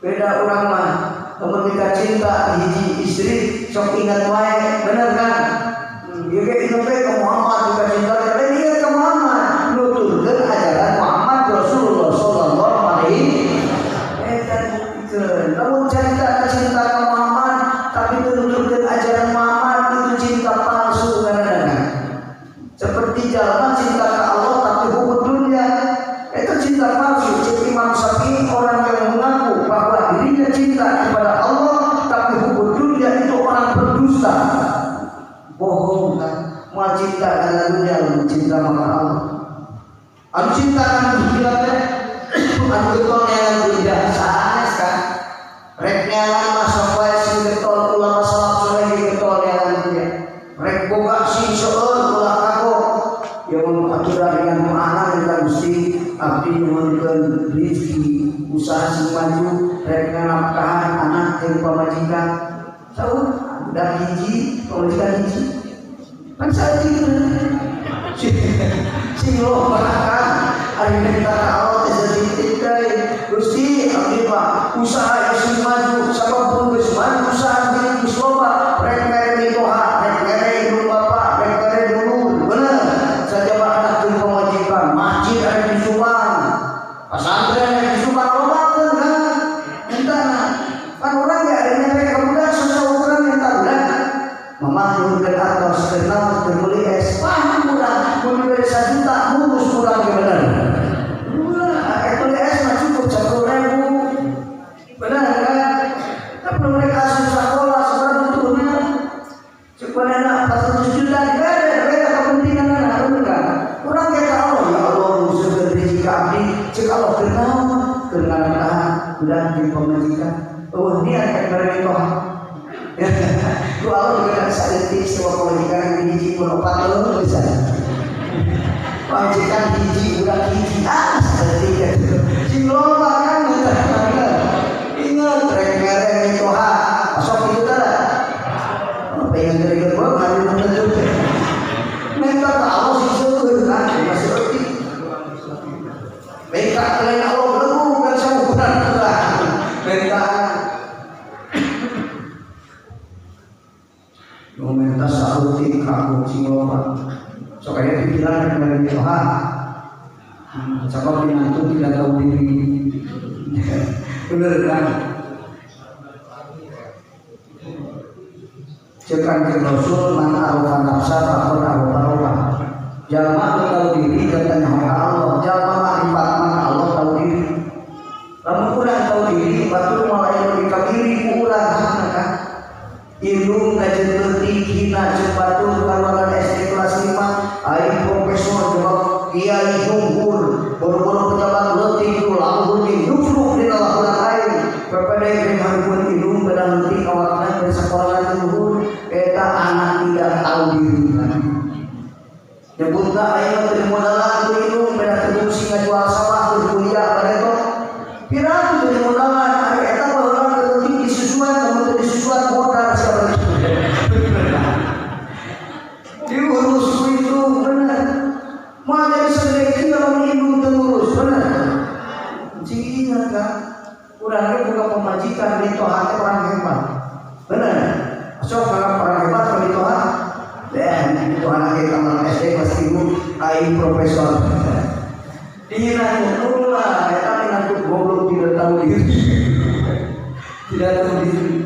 beda urang mah lamun mika cinta hiji istri sok ingat wae bener kan? Ieu ge ingat we ka Muhammad mika cinta lain ingat ka Muhammad nuturkeun ajaran Muhammad Rasulullah sallallahu alaihi. Eta buktikeun lamun carita cinta ka Muhammad tapi teu nuturkeun ajaran Muhammad itu cinta palsu ngaranna. Seperti jalma cinta ka Allah tapi hubud dunia itu cinta palsu. Cek Imam Syafi'i orang yang mengaku bahwa dirinya cinta kepada Allah tapi hubud dunia itu orang berdusta. Bohong kan? Mau cinta karena dunia, cinta maka Allah. Anu cinta kan dunia teh, anu getol neangan dunia sanes kan? Rek neangan mah sok wae sing getol ulama salaf soleh getol neangan dunia. Rek boga sing seueur ulah kagok. Ya mun aturan dengan mu'anah ka Gusti abdi nyuhunkeun rezeki usaha sing maju rek nganapkahan anak jeung pamajikan. Saur budak hiji pamajikan hiji. Kan saeutik sing loba kan ari minta ka Allah teh saeutik teh. Gusti abdi mah usaha sing maju sabab pun geus maju usaha diri geus loba rek mere mitoha rek mere indung bapa rek mere dulur bener sajaba anak jeung pamajikan masjid ada di Subang. Cek Allah keur naon? Keur ngarah budak jeung pamajikan. Eueuh niat rek mere mitoha. Ku Allah juga saeutik sewa pamajikan hiji pun opat leuh bisa. Pamajikan hiji budak hiji ah saeutik gitu. Sing loba kan ingat rek mere mitoha. Sok kitu teh. Pengen dari gua hari nu minta ke Allah sing seueur kan masih leutik. Minta lain Allah belum kan saukuran lah. Minta nu minta saeutik ka aku sing loba. Sok aya pikiran rek mere mitoha. Sabab minantu tidak tahu diri. Bener kan? Cek Kanjeng Rasul man arafa nafsa faqad arafa rabbah. Jalma nu tahu diri dan nyaho ka Allah, jalma makrifat mah Allah tahu diri. Lamun urang tahu diri, batur moal aya nu dikabiri ku urang hakna kan. Indung kajeun leutik hina jeung batur kaluaran SD kelas 5, aing profesor jawab kiai luhur, boro-boro pejabat leutik nu laluhur jeung nyufruk dina lakuan aing. PPD jeung hareupeun indung beda leutik awakna dari sakola luhur. Eta anak tidak tahu diri. Nyebutna aing mah teu dimodalan ku indung beda teu fungsi ngajual sawah keur kuliah bareto. Piraku teu dimodalan ari eta baheula teu leutik disusuan lamun teu disusuan modal sabar. Diurus ku indung bener. Moal jadi segede kieu lamun indung teu ngurus bener. Cing ingat kan? Urang ge boga pamajikan mitoha teh orang hebat. Bener. Sok kalau orang hebat kalau mitoha, deh mitoha lagi kamar SD kelas 3 aing profesor. Dihina ulah eta minantu goblok tidak tahu diri. Tidak tahu diri.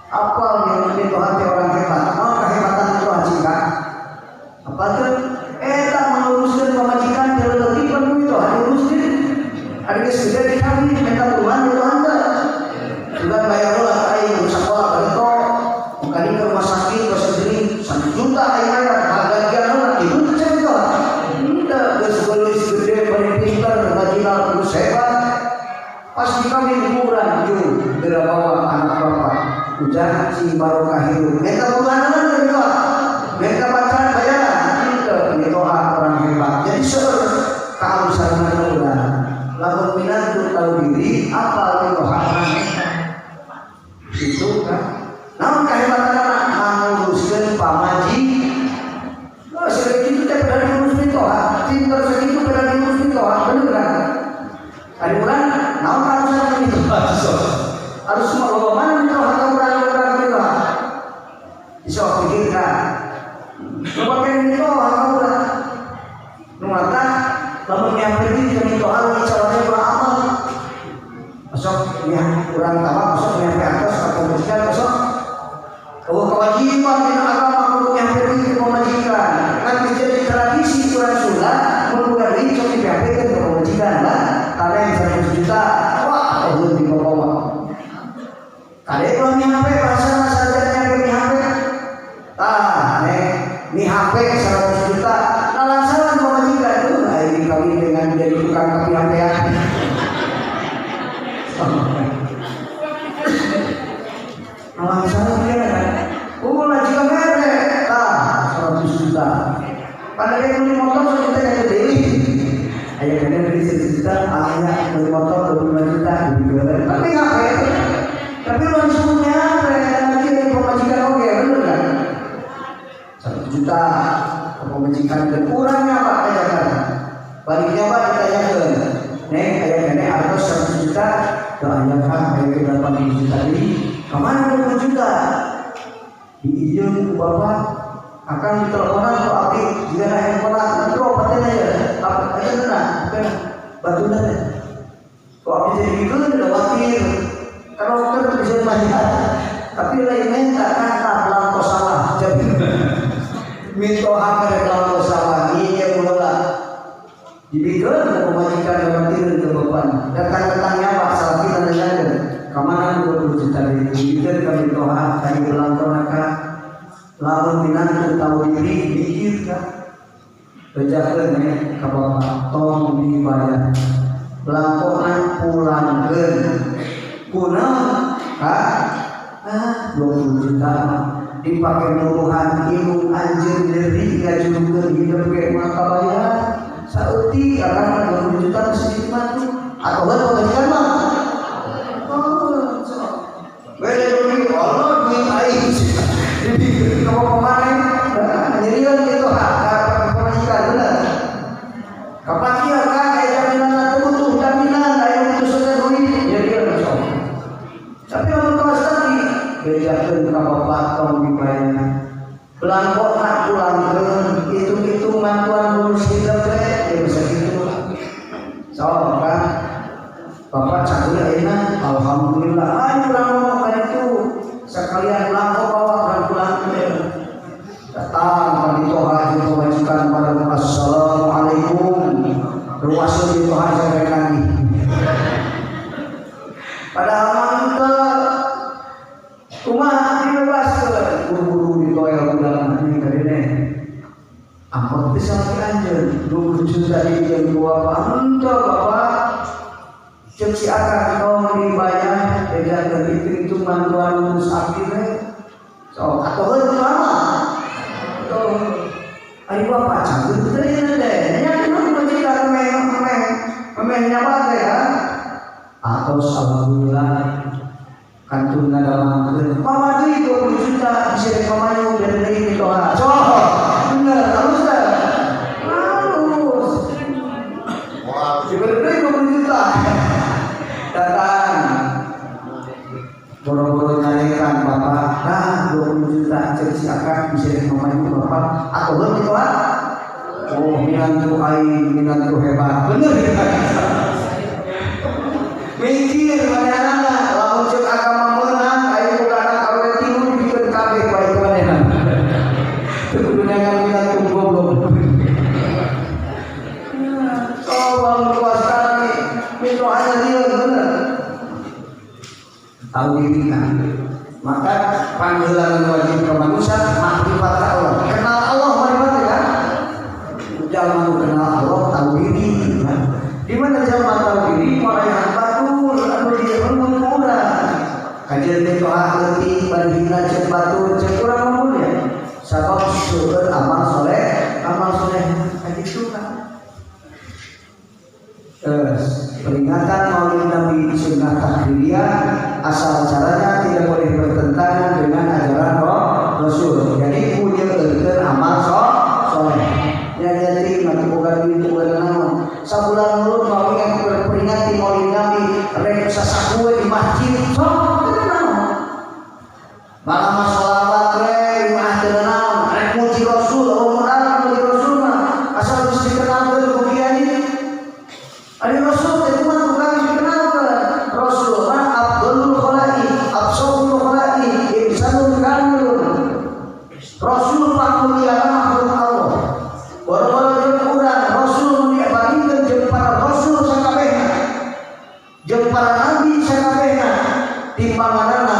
Apa yang mitoha teh orang hebat? Naon kehebatan mitoha cingka? Apa tuh? Eta menguruskeun pamajikan teu leutik pan mitoha diuruskeun. Ari geus gede dikawin minta tuhan mitoha teh. Sudah bayar lah aing sakola bareto. Kali ke rumah sakit ke sendiri 1 juta aing bayar bagian lah itu tuh saya itu henteu geus geulis gede paling pintar rajin geus hebat pas dikawin ukuran jung geura bawa anak bapak ujar si barokah hirup minta bukanan gitu minta pacaran bayaran henteu mitoha orang hebat jadi seueur keharusan urang lamun minantu tahu diri apa mitoha orang hebat itu kan. Namun kehebatan anak menguruskan pamaji. Oh, segitu teh pada diurus mitoha, pinter segitu pada diurus mitoha, bener kan? Ada urang, naon karusan mitoha? Harus semua loba mana mitoha ka urang urang mitoha? Sok pikirkan. Loba keneh mitoha ka urang. Nu mata lamun nyampe di mitoha lagi caranya ulah amal. Sok nya urang tawa, sok nyampe atas ka pamajikan, sok oh, kewajiban dina agama kudu nyampe di pamajikan. Kan geus jadi tradisi urang Sunda mun boga duit sok dipiampekeun ka pamajikan lah. Kaleng 100 juta, wah eueuh di bawa. Kade ulah nyampe bahasana saja nyampe mihape. Tah, nek mihape 100 juta, lalansaran pamajikan tuh aing kawin dengan jadi tukang kapiampean. Alasan dia kan, ulah jika merek, tah 100 juta. Pada dia beli motor sejuta yang gede, ayah kena beli 1 juta, ayah beli motor 25 juta, beli tapi ngapain? Tapi langsung nyampe, nanti dari pemajikan oke, bener kan? 1 juta, pemajikan dan kurangnya pak ke Jakarta. Baliknya pak ditanyakan, neng ayah kena artos 100 juta, ke ayah kan ayah ke 80 juta ini. Kemana 20 juta? Diizin ku bapak akan diteleponan ku abdi jika ada handphone nanti obatnya ya apa aja tenang bukan batu teh. Ku abdi jadi gitu udah khawatir kalau dokter tuh bisa bayar tapi lain minta kata belangko salah jadi mitoha keur belangko salah ieu mula dibikin ku pamajikan khawatir ke bapak datang-datangnya pak salah kita nanyakeun kamana 20 juta dibikin ka mitoha ka belangko naka lamun minantu tahu diri mikir ka bejakeun ka bapak tong dibayar. Belangkona pulangkeun. Kunaon? Ah, 20 juta dipake nuruhan ilmu anjeun deui ngajurungkeun hidup ge mah kabayar. Saeutik akang 20 juta geus mah tuh. Atau heuh pamajikan mah. Oh, sok. Beda duit, Allah duit aing. Dipikeun ka maneh, nyerieun kitu hak pamajikan bener. Kapan ieu kan aya jaminan teu butuh jaminan aya butuh saja duit nyerieun sok. Tapi lamun kelas tadi bejakeun ka bapak tong dibayar. Belangkona pulangkeun, hitung-hitung mantuan lulus hidup teh ya bisa gitu. Sok kan. Bapak cakul ayeuna alhamdulillah ayo urang ngomong ka ditu. Sekalian belangko bawa urang pulangkeun. Datang ka Toha jeung pamajikan bareng assalamualaikum. Ruaseun di Toha sampai lagi. Padahal mah henteu. Kumaha dibebaskeun buru-buru di toel budak ini ka dene. Angkot teh salaki anjeun 20 juta dijieun ku bapak henteu bapak. Cek si akang tong dibayar bejakeun itu mantuan lulus abdi teh. Sok atuh heuh lama. Tuh. Ari bapak cangkeun teh ieu teh. Nya kumaha majikan meh meh meh nyabat teh kan. Atos alhamdulillah kantun ngadamangkeun. Mama deui 20 juta bisa rek pamayu bere deui di Toha. Sok bener halus teh. Halus. Diberi deui 20 juta. Datang. Boro-boro nyarekan bapak, nah 20 juta cek si akang bisa rek pamayu bapak atau heuh di Toha. Oh, minantu aing, minantu hebat. Bener ya? Mikir manehna lamun ceuk agama meunang aya boga anak awewe tilu dibikeun kabeh bae ku manehna. Teu kudu neangan minantu goblok. Oh, bangun puasa nih, mitohanya lieur bener. Tahu diri kan. Maka panggilan wajib ke manusia makrifat ka Allah. Kenal Allah makrifat ya. Jalma nu kenal Allah tahu diri kan. Di mana jalma tahu diri moal batur anu direngut ku urang. Kajian teh doa leutik bari hina ceuk batur ceuk urang mah mulia. Sabab seueur amal soleh kajitu kan. Terus, peringatan Maulid Nabi sunnah takririyah asal caranya tidak boleh bertentangan dengan ajaran Rasul. Jadi punya amal soleh. Ya jadi mati boga duit boga naon. Sabulan mulut mau ingat peringati Maulid Nabi rek sasaku di masjid sok teu naon. Malah sholawat we imah teu naon. Rek muji Rasul, oh modal muji Rasul mah asal geus dikenalkeun ku kiai. Ari Rasul teh kumaha tukang dikenalkeun. Rasul mah afdhalul khalaik, afsahul khalaik, insanul kamilun. Rasul pamuliana makhluk Allah. Boro-boro jeung urang Rasul mun dibandingkeun jeung para rasul sakabehna. Jeung para nabi sakabehna timbanganana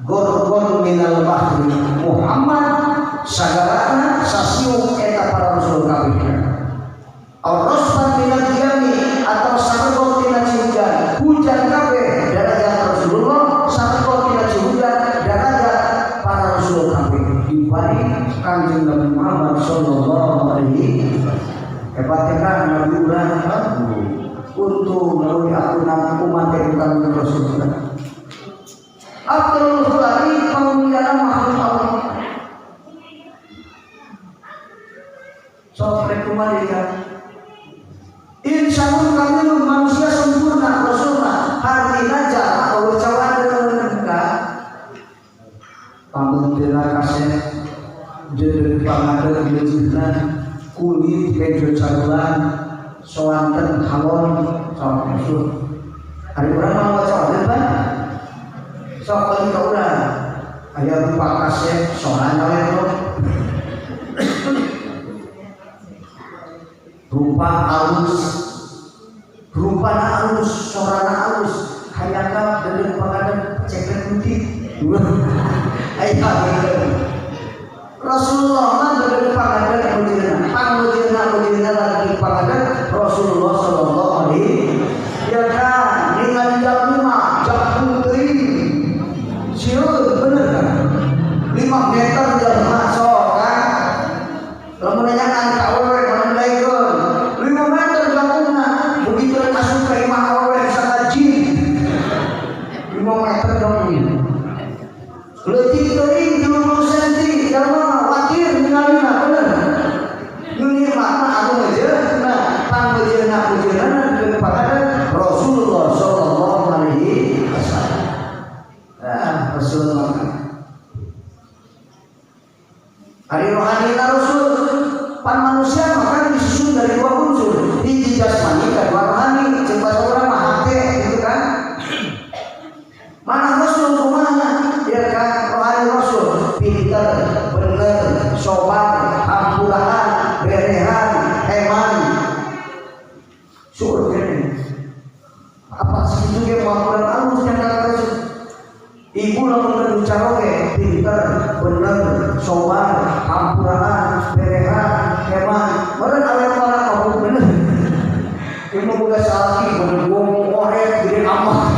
gorgon minal bahri Muhammad sagarana sasiung eta para rasul kabeh. Ar-rasfan minal jami atau saregot tina hujan, hujan kabeh darajat Rasulullah, saregot tina hujan darajat para rasul kabeh. Dibanding Kanjeng Nabi Muhammad sallallahu alaihi wasallam. Hebatnya kan Nabi urang untuk melalui aku umat yang bukan Rasulullah. Abdul Khulai pemuliaan makhluk Allah. Sok rek kumaha ya. Insanun kamilun manusia sempurna Rasulullah hartina jalma eueuh cawadeun ka pamuntina kasep jeung pangadeuk leujeuhna kulit kejo carulan soanten halon sok Rasul. Ari urang mah mawa cawadeun pan sok balik ka urang aya rupa kasep sorana we rupa alus, rupana alus, sorana alus, hayangna deudeuh pangadeuk cekrek putih. Aya Rasulullah mah deudeuh pangadeuk mujieuna, pangmujieuna mujieuna lagi pangadeuk Rasulullah sallallahu alaihi Ibu lamun gaduh caroge pinter, bener, sobar, hampuraan, berehan, hemat. Meureun awet ngora kabur bener. Ibu boga salaki bener gong oret gede amat.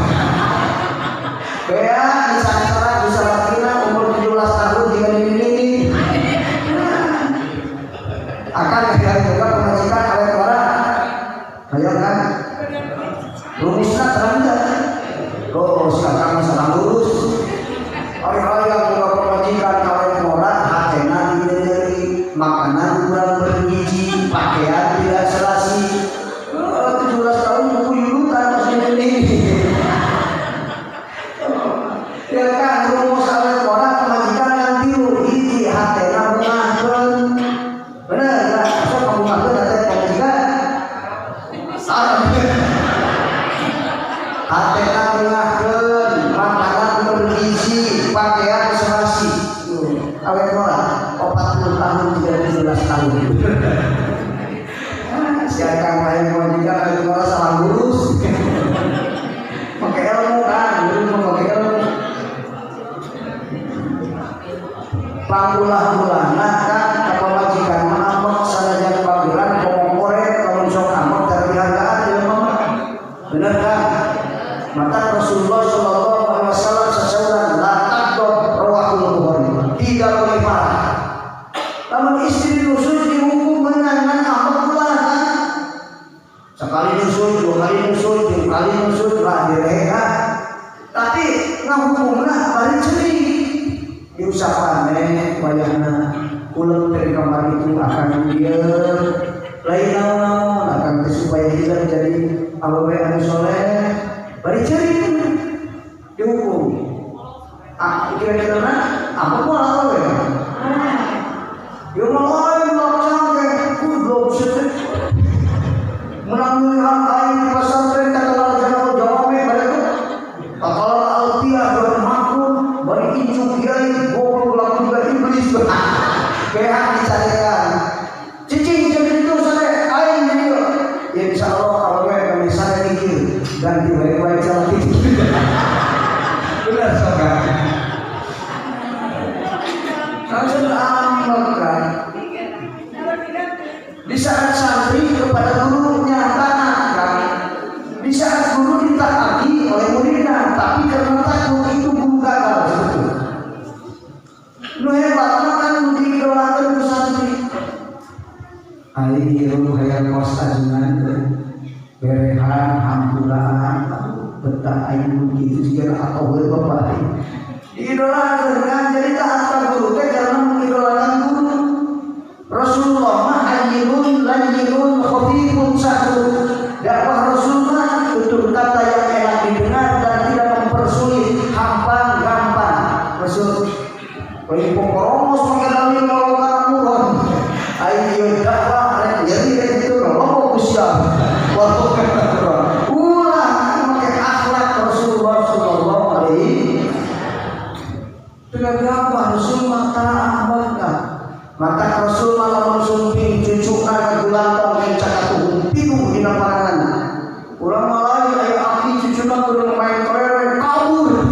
Bea disangsara bisa lakina umur 17 tahun jika ini akan hayang boga pamajikan awet ngora. Hayang kan? Rumusna terang teu? Oh, sekarang masalah lurus. Ari hayang boga pamajikan awet ngora, hatena nyeri, makanan kurang bergizi, pakaian tidak serasi. Oh, 17 tahun buku yulutan masih ini. Ya kan, rumus awet ngora pamajikan yang tilu, hiji hatena bungahkeun. Bener kan? Sok kabungahkeun hate pamajikan. Salah. Hatena bungahkeun, makanan bergizi, pakaian serasi. Awet ngora 40 tahun tidak 17 tahun. Siapa hayang pamajikan awet ngora salah lurus. Pakai ilmu kan, guru mah pakai ilmu. Pangulah-ulahna kan ka pamajikan mah ambek sanajan bageran komokoret lamun sok ambek teu dihargaan jelema mah. Bener kan? Maka Rasulullah Shallallahu Alaihi Wasallam sasauran la taghdab, rawahul Bukhari. Tidak boleh marah. Lamun istri nusyuz dihukum menangan ambek ulah kan? Sekali nusyuz, dua kali nusyuz, tiga kali nusyuz, lah direhat. Tapi ngahukumna bari cerik. Diusapan nenek wayahna kulem dari kamar itu akan dia lain naon-naon akan supaya tidak jadi awewe anu soleh bari cerik dihukum. Ah, kira-kira na apa mau awewe? Ya malah laksana kudu sedih. Menang aing di pesantren kata jawab jawab bari itu. Kata alfiah bermakun bari incuk kiai goblok laku juga iblis. Kayak dicarekan. Cicing jadi itu sare aing jadi ya insya Allah awewe kami sare mikir ganti baik-baik salah gitu. Benar sok kan? Langsung ambek kan? Di saat santri kepada gurunya taat kan? Di saat guru ditaati oleh muridnya, tapi karena takut itu guru gagal sebetulnya. Nu hebat mah kan nu diidolakeun ku santri. Ari ieu nu hayang kos ajengan teh. Berehan, hampuraan, betah aing nu kitu jiga atau heuh bapak aing. Diidolakeun kan jadi taat ka guru teh karena mengidolakan guru. Rasulullah mah hayyinun layyinun khafifun sahlun. Dakwah Rasul mah tutur kata yang enak didengar dan tidak mempersulit, hampang gampang. Rasul lain poporomos pakai dalil kalau kana murad. Aing ieu dakwah rek nyeri rek itu lombok usia. Waktu ulah pakai akhlak Rasulullah sallallahu alaihi dengan dakwah Rasul mah taat banget. Maka Rasul mah lamun sumping cucukna ka gulantong kenca katuhung pinuh dina parangan. Urang mah lain aya aki cucuna kudu main kelereng kabur.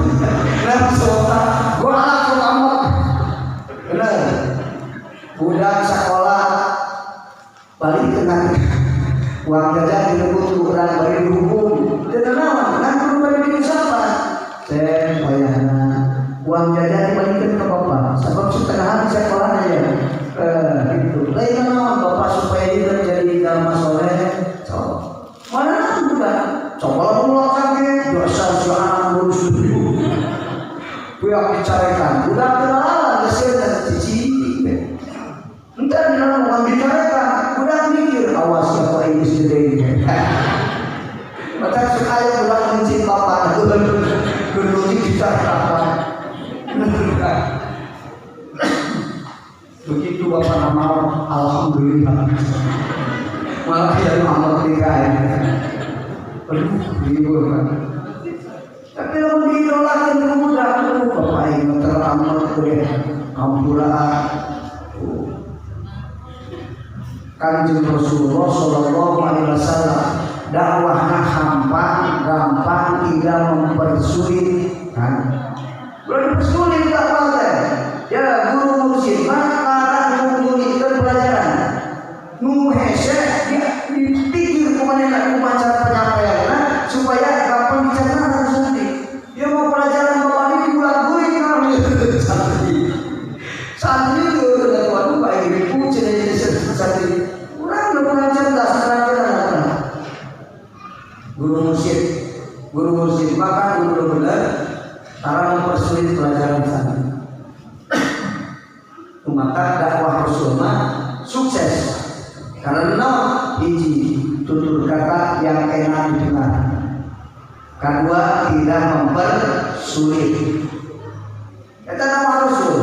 Nah, sota galak sok ambek. Bener. Budak sekolah balik dengan uang jajan direbut ku urang bari dihukum. Teu naon, kan kudu bari diusapan. Cek wayahna uang jajan dibalikkan ke bapak sebab setengah hari sekolah aja gitu lain naon bapak supaya dia jadi jalma soleh so mana budak coba lamun sakit dosa si anak ngurus dulu pihak dicarekan budak kenalan geus dan cici entar di dalam bukan dicarekan budak mikir awas siapa ini gede ini. Macam suka ya budak mencit bapak kudu dicarekan. Begitu bapak mau, alhamdulillah. Malah yang amal nikah ya. Aduh, libur kan. Tapi kalau diidolakan ke budak, aduh bapak ini teramal kuliah, ampura. Kanjeng Rasulullah Shallallahu Alaihi Wasallam dakwahnya hampang, gampang, tidak mempersulit, kan? Lalu mursyid. Guru mursyid maka guru bener cara mempersulit pelajaran sana. Maka dakwah Rasul mah sukses karena hiji, tutur kata yang enak didengar, kedua, tidak mempersulit. Eta dakwah Rasul.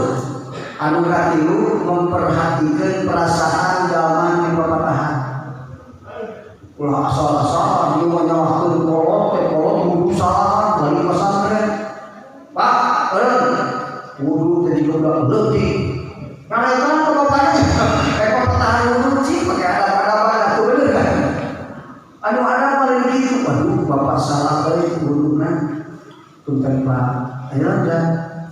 Anu katilu, memperhatikan perasaan jalma di papatahan. Ulah asal-asalan, dia mau nyalahkeun kolot teh, kolot wudu salah balik pesantren. Pak, eureun wudu jadi budak leutik. Karena itu kan bapaknya papatahan wudu cik pakai adab-adaban atuh, bener kan? Anu ada paling gitu, waduh, bapak salah balik wuduna. Punten, Pak, ayo aja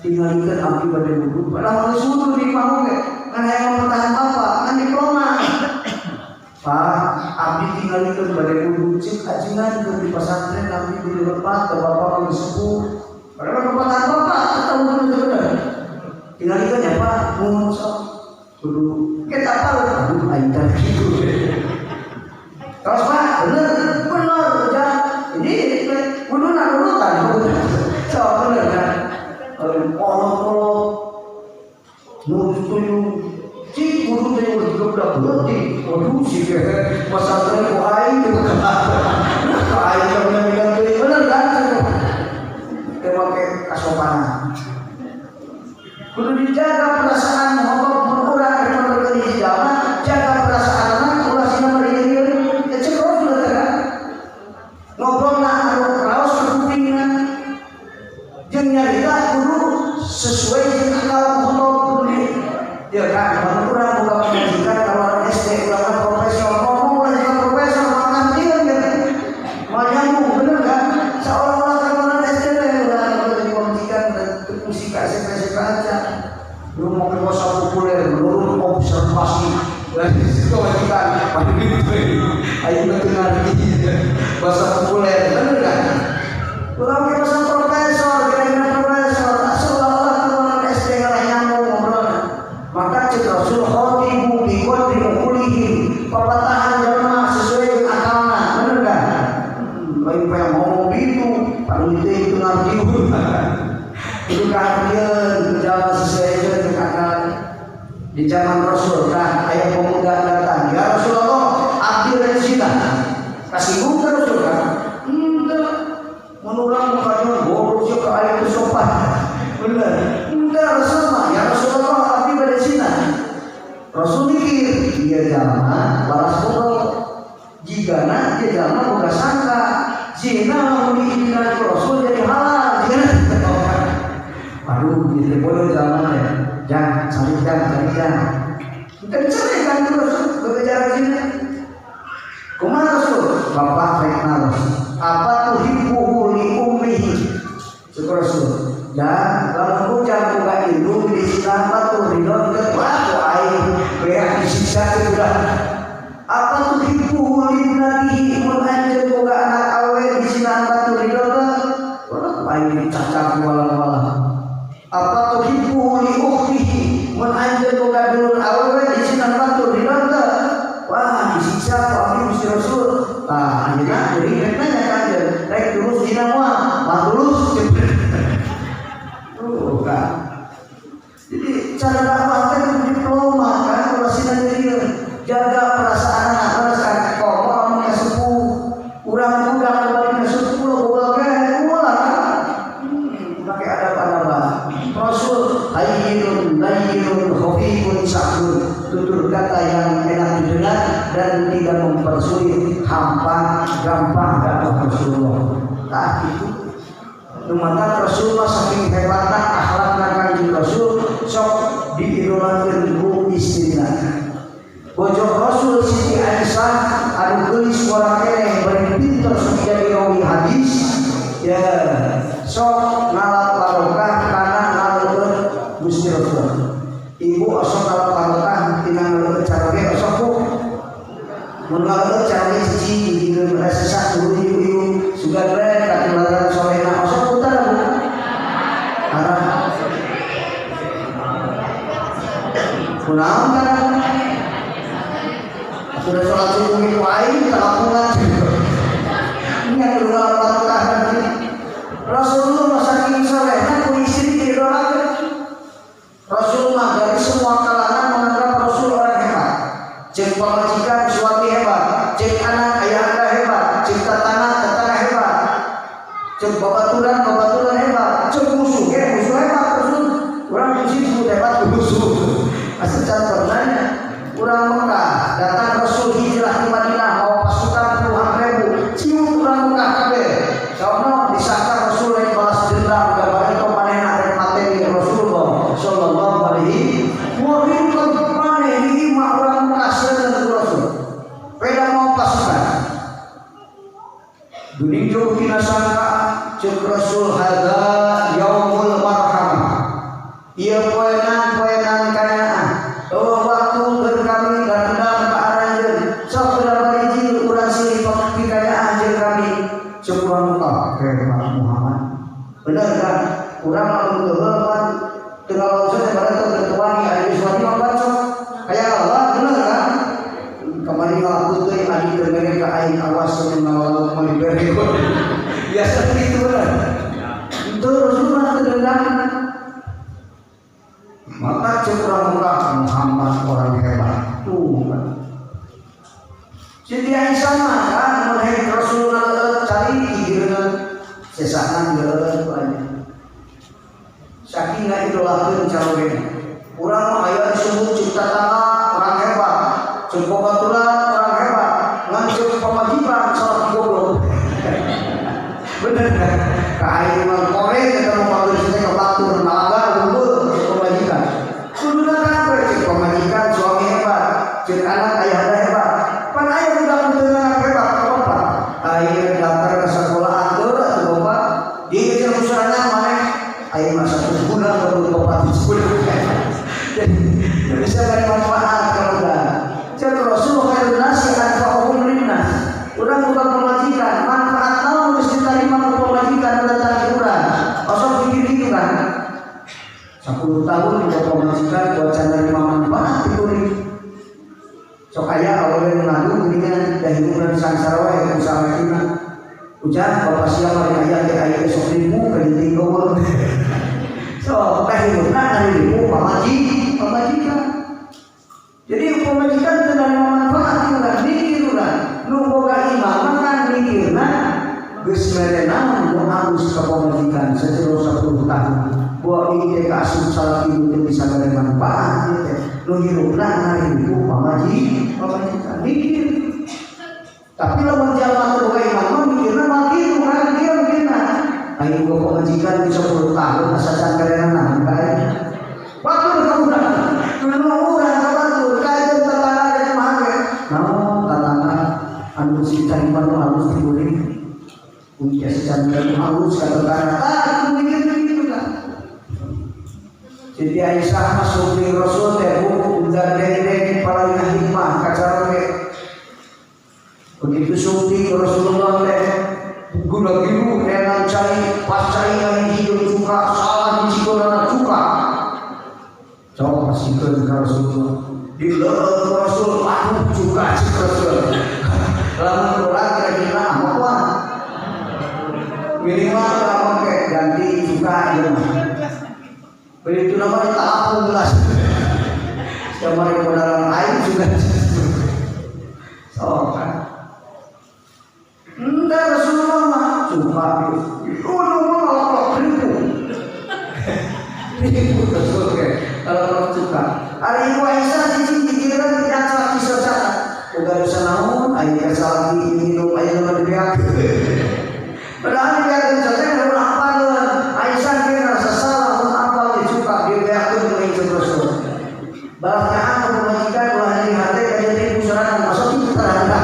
tinggalkan abdi pada wudu. Padahal harus wudu di mau ge. Kan hayang mempertahankan bapak, kan diploma. Pak, abdi tinggalkan pada wudu, cik ajengan ke di pesantren abdi di lepat ke bapak mau sepuh. Padahal mempertahankan bapak tetap wudu itu bener. Tinggalkan ya, Pak, mohon sok. Kudu kita apa? Aduh, aing teh gitu. Terus, Pak, bener, bener, ya. Ini kudu urutan, so bener kan? Kolot-kolot, nu setuju, cik kudu teh udah budak leutik. Waduh, si kehe pesantren ku aing teh ka aing teh megang deui, bener kan? Teu make kasopanan. Kudu dijaga perasaan muhabbah mun urang rek menerkeun hiji jalma, jaga perasaan anak ulah sina meri-ri. Teh cek Rasul teh kan. Ngobrolna anu raos ke kupingna. Jeung nyarita kudu sesuai jeung akal muhabbah kudu di ya kan, mun urang boga pamajikan kalau SD, urang kan profesor, ngomong ulah juga profesor makan dia gitu. Moal nyambung, bener kan? Seolah-olah kan orang SD teh urang jadi pamajikan dan musik SMP SMP aja. Lu mau ke bahasa populer menurut observasi dari kewajiban ayo teu ngarti bahasa populer, bener kan? Urang ke bahasa profesor, kira-kira profesor seolah-olah ke orang SD ngalah nyambung ngobrolna. Maka cek Rasul khatibu bi qadri uqulihim, papatahan jelema sesuai dengan akalna, bener kan? Lain pengen ngomong gitu, paling itu ngerti. Itu keahlian jalan sesuai dengan akal. Di zaman Rasul kan aya pemuda datang, ya Rasulullah, abdi rek zina. Kasinggung ke Rasul kan? Enggak. Mun urang mukanya goblok sih ke aing teu sopan. Bener. Enggak, Rasul mah, ya Rasulullah, abdi bade zina. Rasul mikir, dia jalma balas goblok. Jigana dia jalma boga sangka zina lamun diizinkan ku Rasul jadi halal. Jigana aduh, jadi bodoh jalma ya. Jangan, cari jangan, cari jangan. Kita dicerai kan terus berbicara zina. Kumaha Rasul? Bapak rek naros. Apa tuhibbuhu li ummihi? Cek Rasul. Ya, lamun ujang boga indung di zina batur ridho ke wah ku aing beak disiksa teh udah. Apa tuhibbuhu li ibnatihi, mun anjeun boga anak awewe di zina batur ridho ke wah ku aing dicacak walang-walang. Apa tuhibbuhu li ukhtihi, mun anjeun boga dulur awewe di zina batur ridho ke wah disiksa ku abdi Gusti Rasul. Tah, ayeuna deui rek nanya ka anjeun, rek terus zina moal? Mah tulus. Tuh kan. Jadi cara dakwah teh kudu diploma kan, ulah sina nyeri. Jaga perasaan anak, perasaan komo lamun ka sepuh. Urang budak balik ka sepuh goblok ge ulah kan. Pakai adab-adaban. Rasul hayyinun layyinun khafifun sahlun, tutur kata yang enak didengar dan tidak mempersulit, hampa gampang dakwah Rasulullah. Nah itu. Maka Rasulullah saking hebatna akhlakna Kanjeng Rasul sok diidolakeun ku istrina. Bojo Rasul Siti Aisyah anu geulis ngora keneh bari pinter sok jadi rawi hadis ya, sok ngalap barokah kana ngaleueut Gusti Rasul. Ibu osok ngalap barokah tina ngaleueut caroge osok, Bu? Mun ngaleueut caroge cici jeung sesah tuluy ibu-ibu sugan we katularan solehna osok putar, Bu? Arah kunaon kan? Sudah sholat subuh itu aing telapungan. Nya kudu barokah. Rasulullah saking solehna ku istri diidolakeun. Rasulullah dari semua kalangan menganggap Rasul orang hebat. Cek pamajikan suami hebat, cek anak ayahanda hebat, cek tetangga tetangga hebat, cek babaturan babaturan hebat, cek musuh ge musuh hebat Rasul. Urang musuh disebut hebat musuh. Asal contohnya urang Mekah datang Rasul hijrah ke Madinah bawa pasukan puluhan ribu, cium urang Mekah kabeh. Sono disangka Rasul rek balas dendam gambar itu manehna rek mateni Rasulullah sallallahu alaihi wasallam. Maneh di imah urang Mekah seuneu ku Rasul. Beda mau pasukan. Duning jauh tina sangka cek Rasul hadza yaumul marhamah. Ieu poenan poenan kayaan. Oh waktu keur kami dendam ka aranjeun. Sok udah barijil urang silih pikayaan jeung kami. Cek urang Mekah hebat Muhammad. Bener kan? Urang lamun keuheul mah teu ngalawan teh bareng teu ketuani ari suami mah bacok. Kaya Allah bener kan? Kamari ngalaku teuing adi teu mere ka aing awas mun ngalawan mah dibere. Biasa gitu bener. Itu Rasulullah teu dendam. Maka cek urang Mekah Muhammad orang hebat. Tuh kan. Siti Aisyah mah kan mun Rasulullah cari gigirna sesana geuleuh aja. Saking ngaidolakeun carogena. Urang mah aya disebut cek tatangga orang hebat, cek babaturan orang hebat, ngan cek pamajikan salah goblok. Bener kan? Ka aing mah kore eta mah bagus teh ka batur nalaga unggul cek pamajikan. Kuduna kabeh cek pamajikan suami hebat, cek anak ayahanda hebat. Pan aya budak teu hebat ka bapak. Aing daftar ke sekolah atur atuh bapak. Dia jeung usahana maneh aing mah satu guna ka bapak disebut. Jadi bisa bermanfaat kalau udah. Cek Rasul khairun nasi anfa'uhum linnas. Urang bukan pemajikan, manfaat naon geus diterima ku pemajikan datang ke urang. Osok pikir gitu kan. 10 tahun di pemajikan buat nerima manfaat ti kuring. Sok aya awewe nu ngadu geuningan da hirup sangsara wae ku salakina. Ujar bapak siapa yang aya teh aya sok ribu ka diting gowol. So, teh hirupna ngaribu pamajikan. Jadi pamajikan teu narima manfaat ti urang, mikir urang. Nu boga imah mah kan mikirna geus mere naon nu alus ka pamajikan sajero 10 tahun. Buah ieu teh kaasup salaki teu bisa mere manfaat ieu teh. Nu hirupna ngaribu pamajikan mikir. Tapi lamun jalma teu boga imah mah mikirna mah kitu kan dia mikirna. Aing boga pamajikan di 10 tahun asa can mere naon ka aing. Batur ka urang. Nu urang ka batur kajeun tetangga ge kumaha ge. Naon tetangga anu sing nu alus ti kuring. Uya secara nu alus ka tetangga. Tah mikir gitu kan. Siti Aisyah masuk di Rasul teh bu udah deng-deng paling hikmah kacaroge. Begitu sumping Rasulullah teh gula biru dengan cai pas cai yang hijau cuka salah dicikonana cuka. Coba pasikeun ka Rasulullah. Dileueut ku Rasul, aduh cuka cik Rasul. Lamun urang kira-kira apa kuat? Minimal lamun ke ganti cuka ieu mah. Begitu nama ditapung gelas. Siapa yang dalam air juga. So kan. Entah Rasulullah mah cuka. Oh, nu mah ribu. Ribu Rasul ke. Kalau cuka. Ari Ibu Aisyah cicing pikiran tidak salah kisah catat. Udah bisa naon, aing salaki minum aya nu dibeak. Padahal dibeakeun saja baru apaleun. Aisyah ge ngarasa salah mun apal dicuka dibeakeun ku Injil Rasul. Balasnya anu pemajikan ulah nyeri hate ka jadi sorangan masuk itu teranda.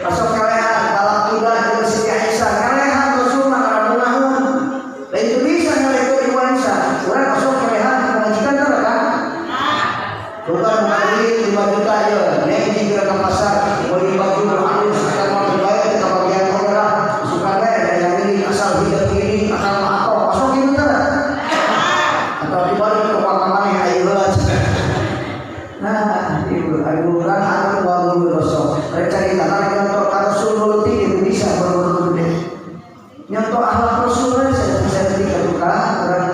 Masuk kalehan balak kuda jeung Siti Aisyah kalehan Rasul mah ngaramunahun. Lain teu bisa ngalehkeun Ibu Aisyah. Urang masuk kalehan pemajikan teh kan? Bukan duit 5 juta ya, neng jika ke pasar beli baju nyontoh akhlak Rasul saya ketika tukang orang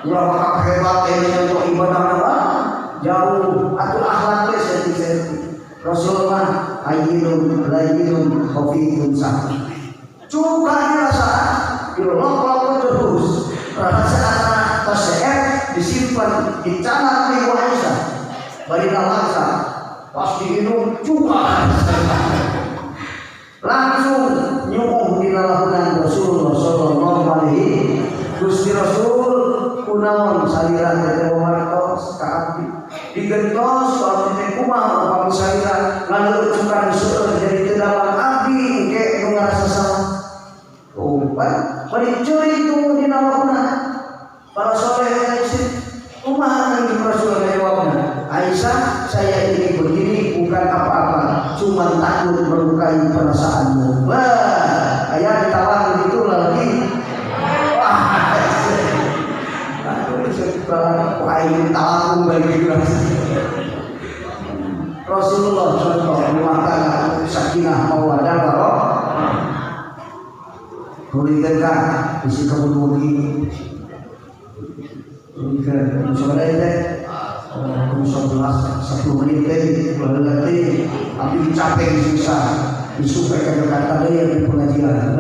ulah bakal hebat nyontoh ibadah apa jauh atau akhlak saya Rasulullah ayyun layyun khafifun sah cukanya rasa dilolok terus rasa anak disimpan dicanak di Aisyah bari laksa pas diminum cuka langsung nyukuh di lalahunan Rasulullah sallallahu alaihi Gusti Rasul kunaon salira teh wartos ka abdi digentos ku abdi teh kumaha upami salira lalu cuka seueur jadi teu damang abdi engke nu ngarasa salah. Oh, bari ceurik tuh di lalahunan para soleh istri kumaha kanjeng Rasul jawabna, Aisyah, saya ini begini bukan apa-apa, cuma takut melukai perasaanmu. Wah, ayah ditawar begitu lagi. Wah, aduh, aing ditawar bagi Rasulullah contoh rumah tangga sakinah mawaddah warahmah. Tulikeun ka bisi kebun mugi. Tulikeun sore teh 11 10 menit teh baheula teh abdi capek susah isuk ke Jakarta deui di pengajian.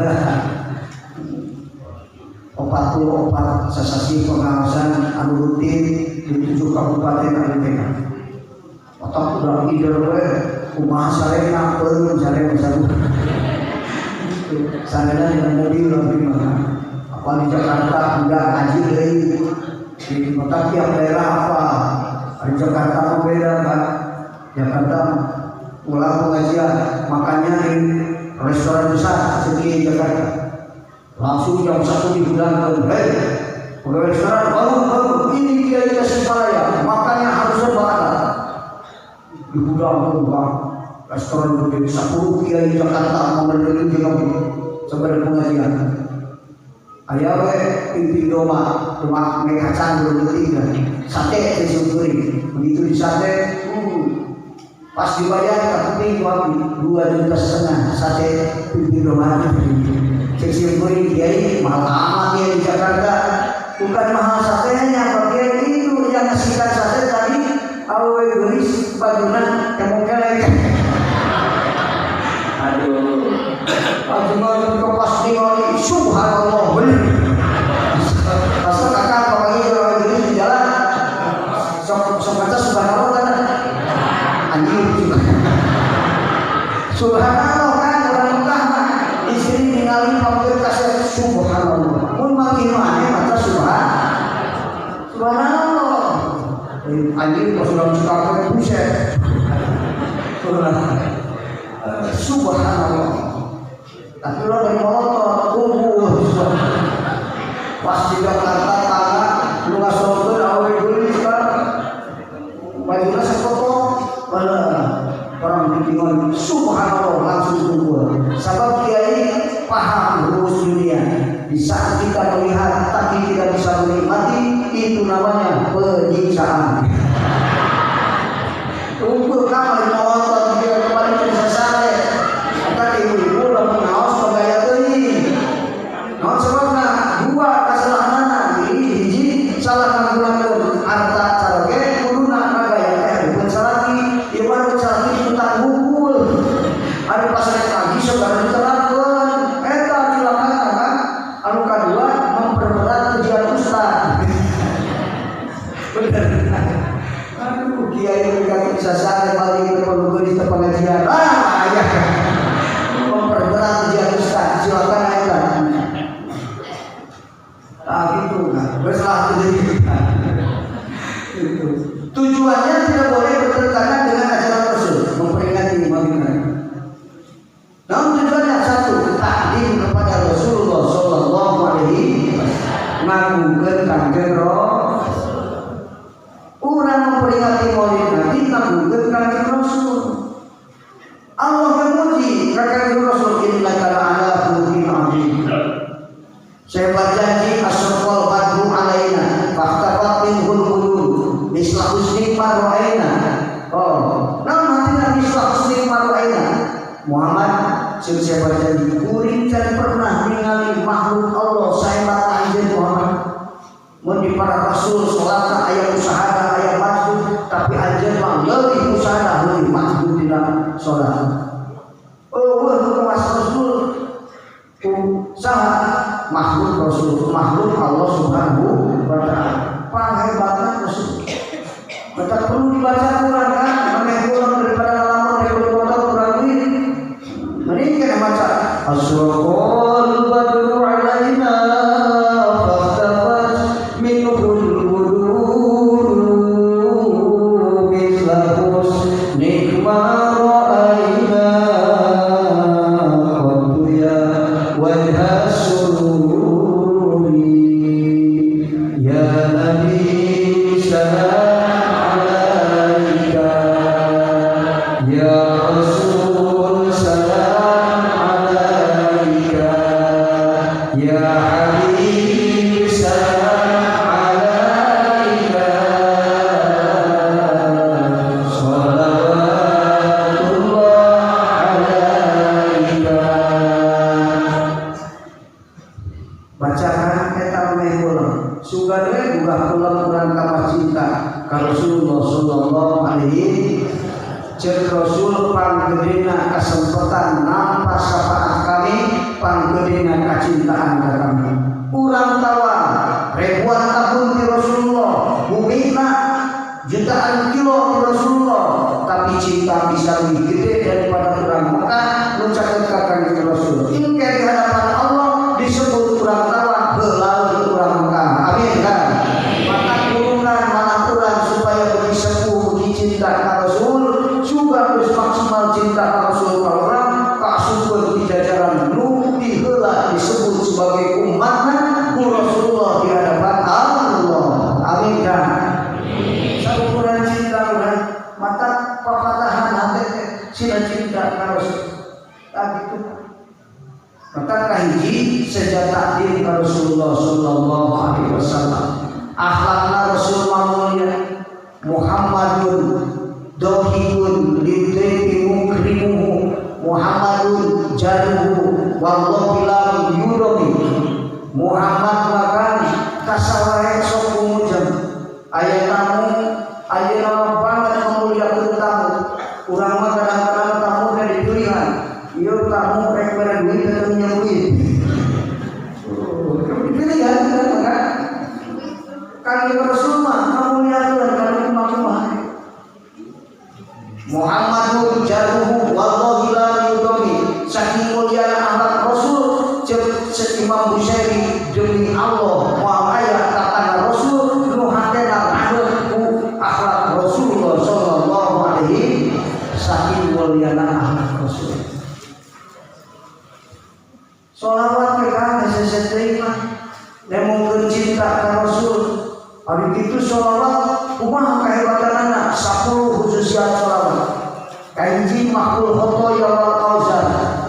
44 sasasi pengawasan anu rutin di 7 kabupaten anu teh. Otak udah ide we kumaha sarena peureum sarena sarua. Sarena dengan mobil lebih mah. Apa di Jakarta enggak ngaji deui. Di kota tiap daerah apa? Di Jakarta mah beda kan. Jakarta pulang pengajian makannya di restoran besar seperti Jakarta. Langsung jam 1 dihudangkan. Hei, pegawai restoran bangun bangun. Ini kiai Tasikmalaya, makannya harus serba ada. Dihudangkan bang. Restoran gede 10 kiai Jakarta mau berdiri di sampai pengajian. Aya we pimpin doma, doma kacang belum ketiga. Sate disungkuri. Begitu di sate, pas dibayar tapi 2,5 juta sate pimpin doma. Cek sungkuri kiai mahal amat ya di Jakarta. Bukan mahal satenya, Pak Kiai itu yang ngasihkan sate tadi awewe geulis bajuna kemong kelek. Aduh. Bajuna pas ningali subhanallah bener. Asal kakak pokoknya awewe geulis di jalan sok sok baca subhanallah kan anjing juga. Subhanallah kan orang Mekah mah istri ningali pakai kaset subhanallah. Mun makin aneh maca subhan. Subhanallah. Anjing pas udah buka buset. Subhanallah. Tapi lo dari molotot kumpul. Pas di Jakarta tangga lu ngasorkeun awewe geulis kan. Bajuna sakoto mana orang ditinggal subhanallah langsung kumpul. Sebab kiai paham rumus dunia. Di saat kita melihat tapi tidak bisa menikmati, itu namanya penyiksaan. Kumpul kamar molotot dia kemarin bisa sare. Eta ibu-ibu lamun ngaos pegaya teuing. Naon sebabna? Dua kesalahanana. Hiji salah nggunakeun harta caroge kuduna ngagaya teh hareupeun salaki. Ieu mah salaki utang hungkul. Anu pas rek lagi sagala diterapkeun. Eta cilakana kan. Anu kadua memperberat ujian ustaz. Bener. Aduh, kiai mereka bisa sare balik ke geulis ke pengajian. Ah, ya. Memperberat ujian ustaz, silakan eta. Nah, gitu kan. Bersalah jadi. Itu. Tujuannya tidak boleh bertentangan dengan ajaran Rasul, memperingati Maulid Nabi. Namun tujuannya satu, takdim kepada Rasulullah Shallallahu Alaihi Wasallam. Ngagungkeun Kanjeng Rasul. Urang memperingati Maulid Nabi ngagungkeun Kanjeng Rasul. Allah memuji Kanjeng Rasul innaka la'ala khuluqin 'adzim. Saya berjanji asraqal badru alaina fahtafat minhul qulub misla husni ma ra'aina. Oh, nah nanti misla husni ma ra'aina. Muhammad saya berjanji kuring can pernah ningali makhluk Saha makhluk Rasul, makhluk Allah Subhanahu wa taala. Panghebatna Rasul. Maka perlu dibaca Quran kan, maneh kurang daripada ngalamun daripada motor kurang duit. Mending kana baca Asraqal badru alaina fahtafat minhul budur mithla husnik ma ra'ayna qad ya wajha sururi ya nabi salam alaika ya rasul salam alaika ya habib salam alaika salawatullah alaika. Bacakan eta meh ulang. Sugan we gugah pulang urang tambah cinta ka Rasulullah sallallahu alaihi. Cek Rasul panggedena kesempatan nampa syafaat kami, panggedena kacintaan ka kami. Urang tawa ribuan tahun di Rasulullah, bumina jutaan kilo di Rasulullah, tapi cinta bisa lebih gede daripada urang Mekah nu caket ka Kanjeng Rasul. Engke di hadapan Allah disebut urang tawa heula urang Mekah. Amin kan? Maka kurungan mana urang supaya lebih sepuh lebih cinta ka Rasul, juga geus maksimal cinta ka Rasul ka urang kaasupkeun di jajaran nu diheula disebut sebagai umatna ku Rasulullah di hadapan Allah. Amin kan? Saukuran cinta urang mata papatahan hati teh sina cinta ka Rasul. Tah gitu. Maka kahiji senjata diri ka Rasulullah sallallahu alaihi wasallam. Akhlakna Rasul mulia Muhammadun dohikun lidayfi mukrimuhu Muhammadun jaruhu wallahi lam yudomi. Muhammad makan kasawae sok kumujeng. Aya tamu ayeuna mah banget memuliakeun tamu. Urang mah kadang-kadang tamu teh dipilihan. Ieu tamu rek mere duit atau minjem duit. Dipilihan kan maka Kanjeng Rasul mah ngamuliakeun kana kumaha. Muhammadun jaruhu wallahi la yudomi. Saking mulia akhlak Rasul cek Imam Busyairi demi Allah moal aya tatangga Rasul nu hatena raheut ku akhlak Rasulullah sallallahu alaihi saking muliana akhlak Rasul. Sholawat ke kang hese teuing mah nemongkeun cinta ka Rasul. Ari kitu sholawat kumaha kahebatanana 10 khususiat sholawat. Kahiji mahul khotoya wal auzar.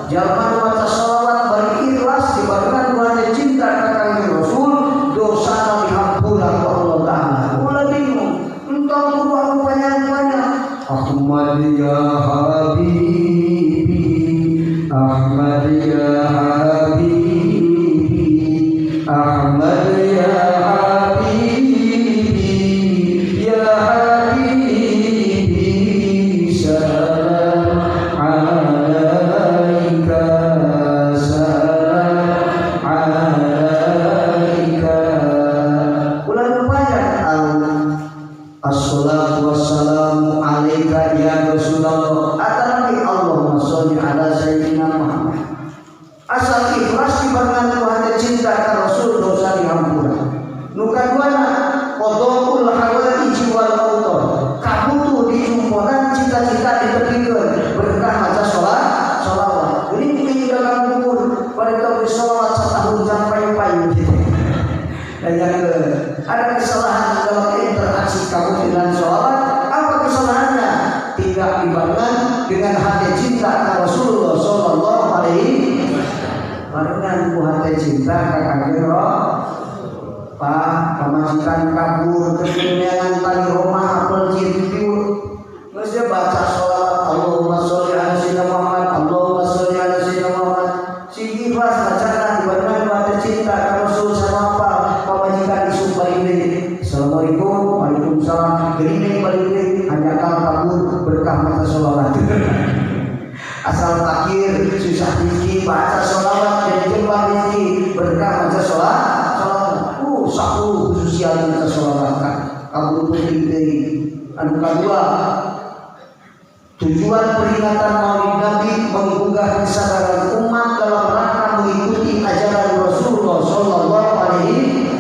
Jalma nu maca sholawat bari ikhlas dibarengan ku hate cinta ka Kangjeng Rasul, dosana dihampura ku Allah Taala. Ulah bingung, entong kudu anu panjang-panjang. Ahmad ya Habibi, Ahmad ya Habibi, Ahmad ya Habibi, ya Habibi, salam alaika, salam alaika. Ulah nu panjang. Assalatu wassalamu alaika ya Rasulullah. Atanabi Allahumma sholli ala sayyidina Muhammad. Asal ikhlas dibarengan ku hate cinta ka Rasul dosa dihampura. Nu kaduana qadaul hawaiji wal autor. Kabutuh dijumponan cita-cita ditepikeun berkah maca sholawat. Ini di dalam kubur pada tau sholawat setahun jam payu-payu gitu. Dan yang ke ada kesalahan dalam interaksi kamu dengan sholawat. Apa kesalahannya? Tidak dibarengan dengan hati cinta ke Rasulullah Sallallahu Alaihi barengan ku hati cinta ka Kangjeng Pak pamajikan kabur kedunyaan tali rumah apel cintiu. Terus dia baca sholawat Allahumma sholli ala sayyidina Muhammad, Allahumma sholli ala sayyidina Muhammad. Si ikhlas bacakan dibarengan ku hati cinta ka Rasul sama apa pamajikan isuk balik deui. Assalamualaikum, waalaikumsalam. Geuning balik deui, hanya kal kabur berkah maca sholawat. Asal takir susah rezeki baca sholawat jadi jembar rezeki. Anu kadua, tujuan peringatan Maulid Nabi menggugah kesadaran umat dalam rangka mengikuti ajaran Rasulullah Shallallahu Alaihi.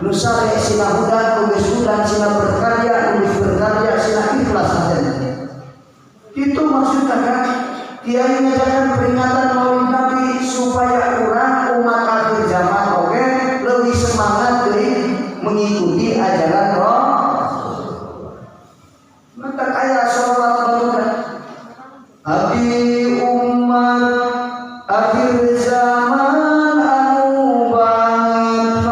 Nu sare sina hudang, nu geus hudang sina berkarya, nu geus berkarya sina ikhlas hatena. Itu maksudnya kan kiai ngajakan peringatan Maulid Nabi supaya urang umat akhir zaman oke lebih semangat dari mengikuti ajaran Roh. Maka kaya sholawat barudak. Abdi umat akhir zaman anu banget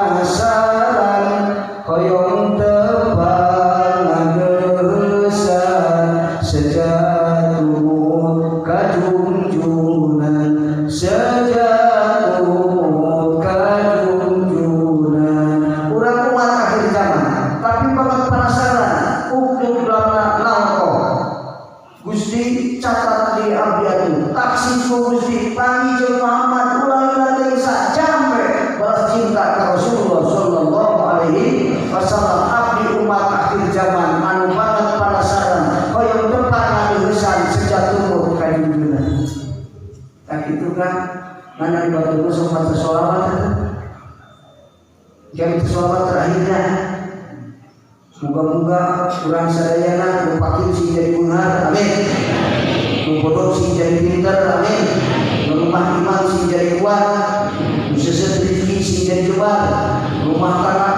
penasaran, hoyong tepang ngadeuheusan sejak tumut kajungjunan, sejak tumut kajungjunan. Urang umat akhir zaman tapi banget penasaran untuk lama naon. Gusti, catat di abdi atuh taksi ku Gusti panggih jeung Muhammad, ulah lila teuing sajam we balas cinta ka Rasulullah sallallahu alaihi wasallam. Abdi umat akhir zaman anu banget penasaran, hoyong tepang ngadeuheusan sejak tumut kajungjunan. Tak itu kan mana di batu sok maca sholawat atuh. Jam sholawat terakhirnya. Moga-moga urang sadayana nu fakir sing jadi beunghar, amin. Nu bodoh sing jadi pinter, amin. Nu lemah iman sing jadi kuat, nu seuseut rezeki sing jadi jembar, rumah tangga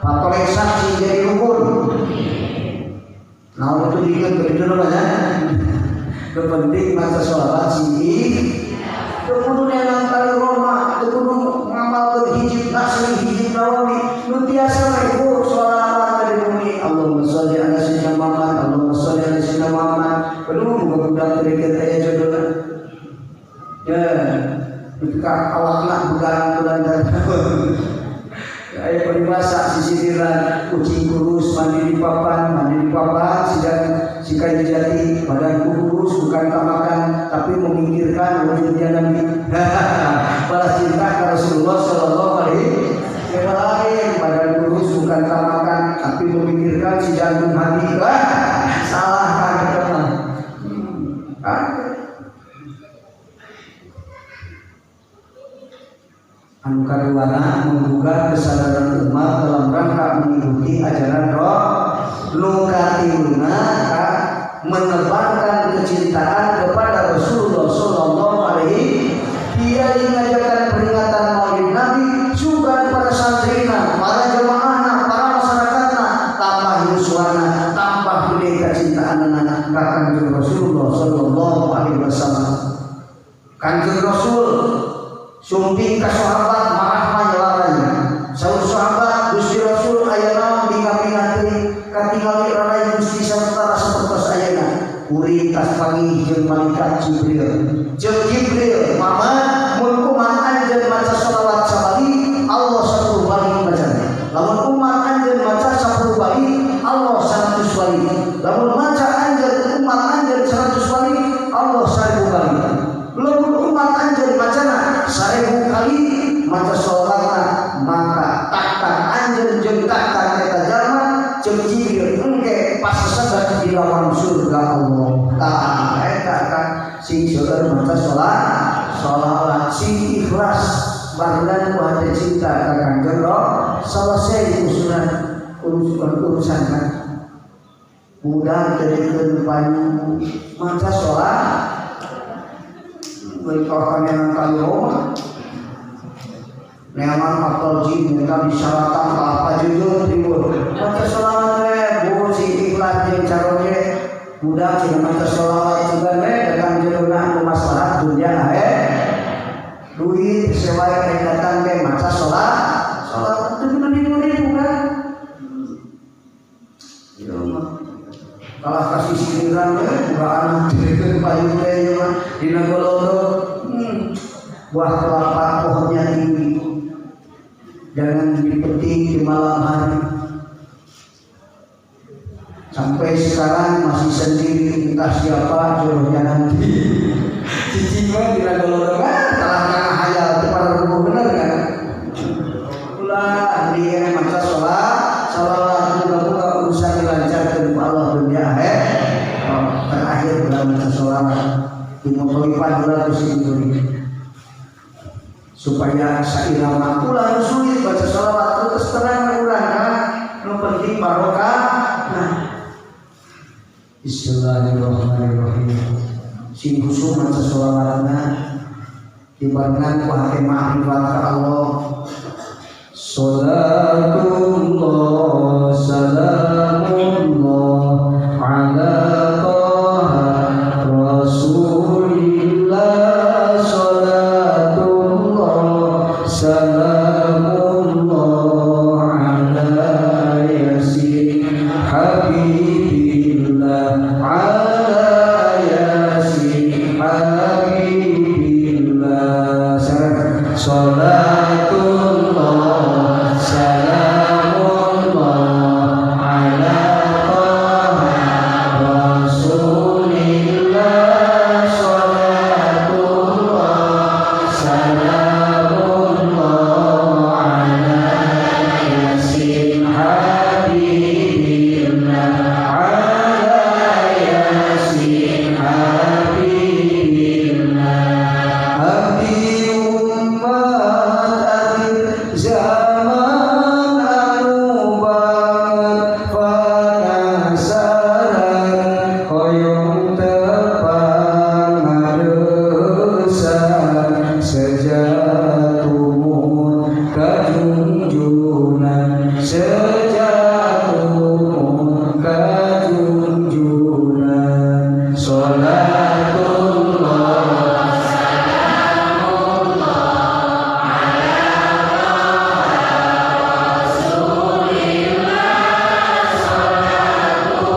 patolesak sing jadi rukun. Nah, itu diingat begitu namanya. Kepenting maca sholawat sing teu kudu neangan kali Roma, teu kudu ngamalkeun hijib nasri, hijib nawawi, nu tiasa we ku sholawat dari bumi. Allahumma sholli ala sayyidina Muhammad, Allahumma sholli ala sayyidina Muhammad. Aduh, buka budak teu aya jodohna. Ya, ketika awakna begarang bulan dan aya peribahasa sisiriran kucing kurus mandi di papan, mandi di papan sidang si kayu jati, badanku kurus bukan tak makan tapi memikirkan wujudnya Nabi. Balas cinta ke Rasulullah Shallallahu Alaihi wasallam, badan kurus bukan tak makan tapi memikirkan si jantung hati. Wah, salah kan teman. Anu kaduana menggugah kesadaran umat dalam rangka mengikuti ajaran Roh. Nu katiluna menebarkan kecintaan kepada Rasulullah Shallallahu Alaihi. Dia mengajarkan peringatan Maulid Nabi juga para santrina, para jemaahna, para masyarakatna, tambah yuswana, tambah gede kecintaanna ka Kanjeng Rasulullah Shallallahu Alaihi Wasallam. Kanjeng Rasul sumping ka sahabat marah manyelaran. Saur sahabat, Gusti Rasul aya naon bingah-bingah teuing katingali rarai Gusti samtara sapertos ayeuna. Kuring tas panggih jeung malaikat Jibril. Jeung Jibril, Muhammad, mun umat anjeun maca sholawat sabali, Allah 10 bali bacana. Lamun umat anjeun maca 10 bali, Allah 100 bali. Lamun maca anjeun umat anjeun 100 bali, Allah 1000 bali. Lamun umat anjeun macana 1000 kali maca sholawatna, maka takhta anjeun jeung takhta eta jalma jeung Jibril engke pasasebat di lawang surga Allah. Tah eta kan sing seueur maca sholawat sing ikhlas barengan ku hate cinta ka Kanjeng Rasul, selesai urusan urusan urusan kan. Budak tadikeun payu maca sholat baik yang kali Roma neangan akal jin minta disyaratan apa jujur tribun maca sholawat we bu sing ikhlas jeung caroge budak cina maca sholawat juga we datang jodohna anu maslahat dunia ae duit sewa yang datang ke maca sholat sholat itu kudu ribu kan. Ya Allah, kalah kasih sindiran we buka anak dirikeun payu teh ieu mah dina golodo. Buah kelapa pohonnya tinggi, jangan dipetik di malam hari. Sampai sekarang masih sendiri, entah siapa jodohnya nanti. Cicing mah dina golodo kan kalah kana hayal teu para bener kan. Ulah dia maca sholat sholawat, moga-moga urusan dilancarkan. Supaya sairama ulah sulit baca sholawat, terus tenang urang kan. Nu penting barokah. Nah, Bismillahirrahmanirrahim. Sing khusyuk maca sholawatna dibarengan ku hate ma'rifat ka Allah. Salatullah salamullah ala Taha Rasulillah, salatullah salamullah ala Yasin Habibillah, ala Yasin Habibillah. Salatullah salamullah ala Taha Rasulillah, salatullah salamullah ala Yasin Habibillah, ala Yasin Habibillah. Abdi umat akhir zaman anu banget penasaran, hoyong tepang ngadesan sejak tumut kajunjunan, sejak tumut kajunjunan. Salatullah Salamullah ala Rasulillah, salatullah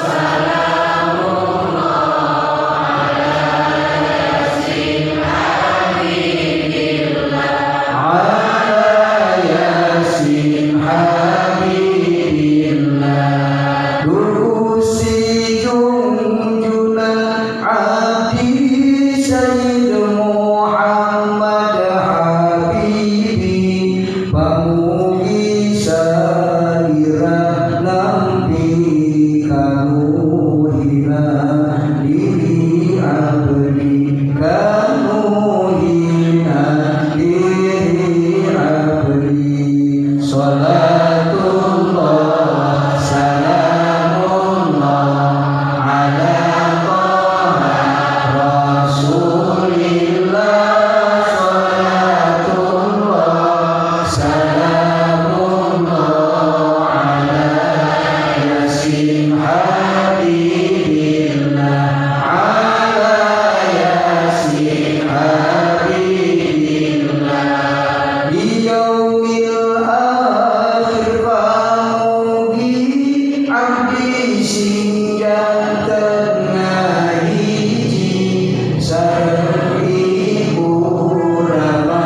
salamullah ala Yasin Habibillah, ala Yasin Habibillah. Gusti junjunan abdi Sayyid Muhammad Habibi, pamugi salira nampi kanuhina diri abdi, kanuhina diri abdi. Salatullah salamullah ala Taha Rasulillah, salatullah salamullah ala Yasin Habibillah, ala Yasin Habibillah. Di yaumil akhir pamugi abdi sing janten ngahiji sareng ibu rama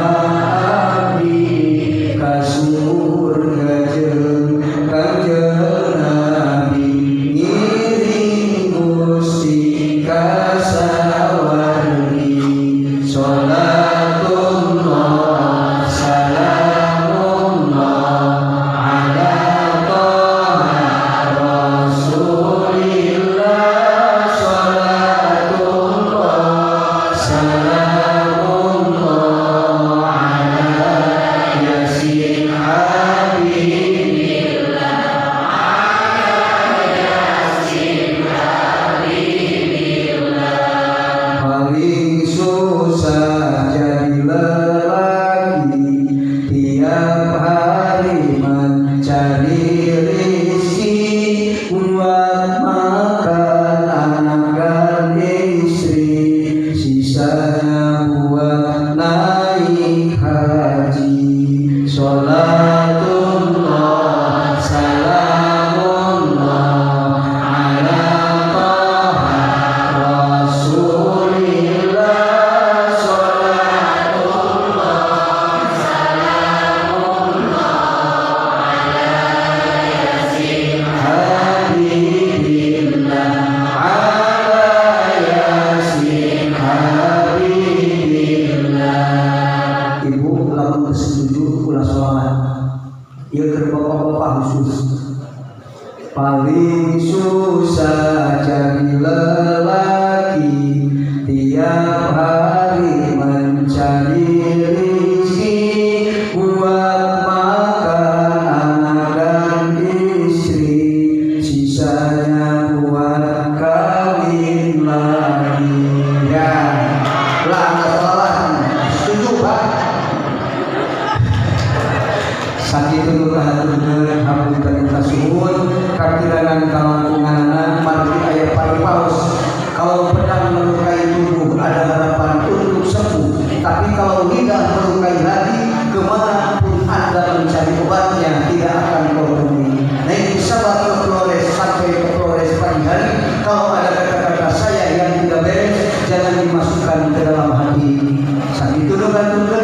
abdi ka surga jeung Kanjeng Nabi, ngiring Gusti ka sawargi. Salatullah salamullah ala Taha Rasulillah, salatullah salamullah ala Yasin Habibillah, Yasin Habibillah. Paling susah jadi lelaki, tiap hari mencari rezeki buat makan anak dan istri, sisanya buat naik haji. Salatullah salamullah ala Taha Rasulillah, salatullah Salamullah ala Yasin Habibillah, ala Yasin Habibillah. Ibu lamun setuju ulah sholawat. Ieu keur bapak-bapak khusus. Paling susah jadi lelaki, tiap hari mencari dan dimasukkan ke dalam hati. Sakitu nu ngaturkeun.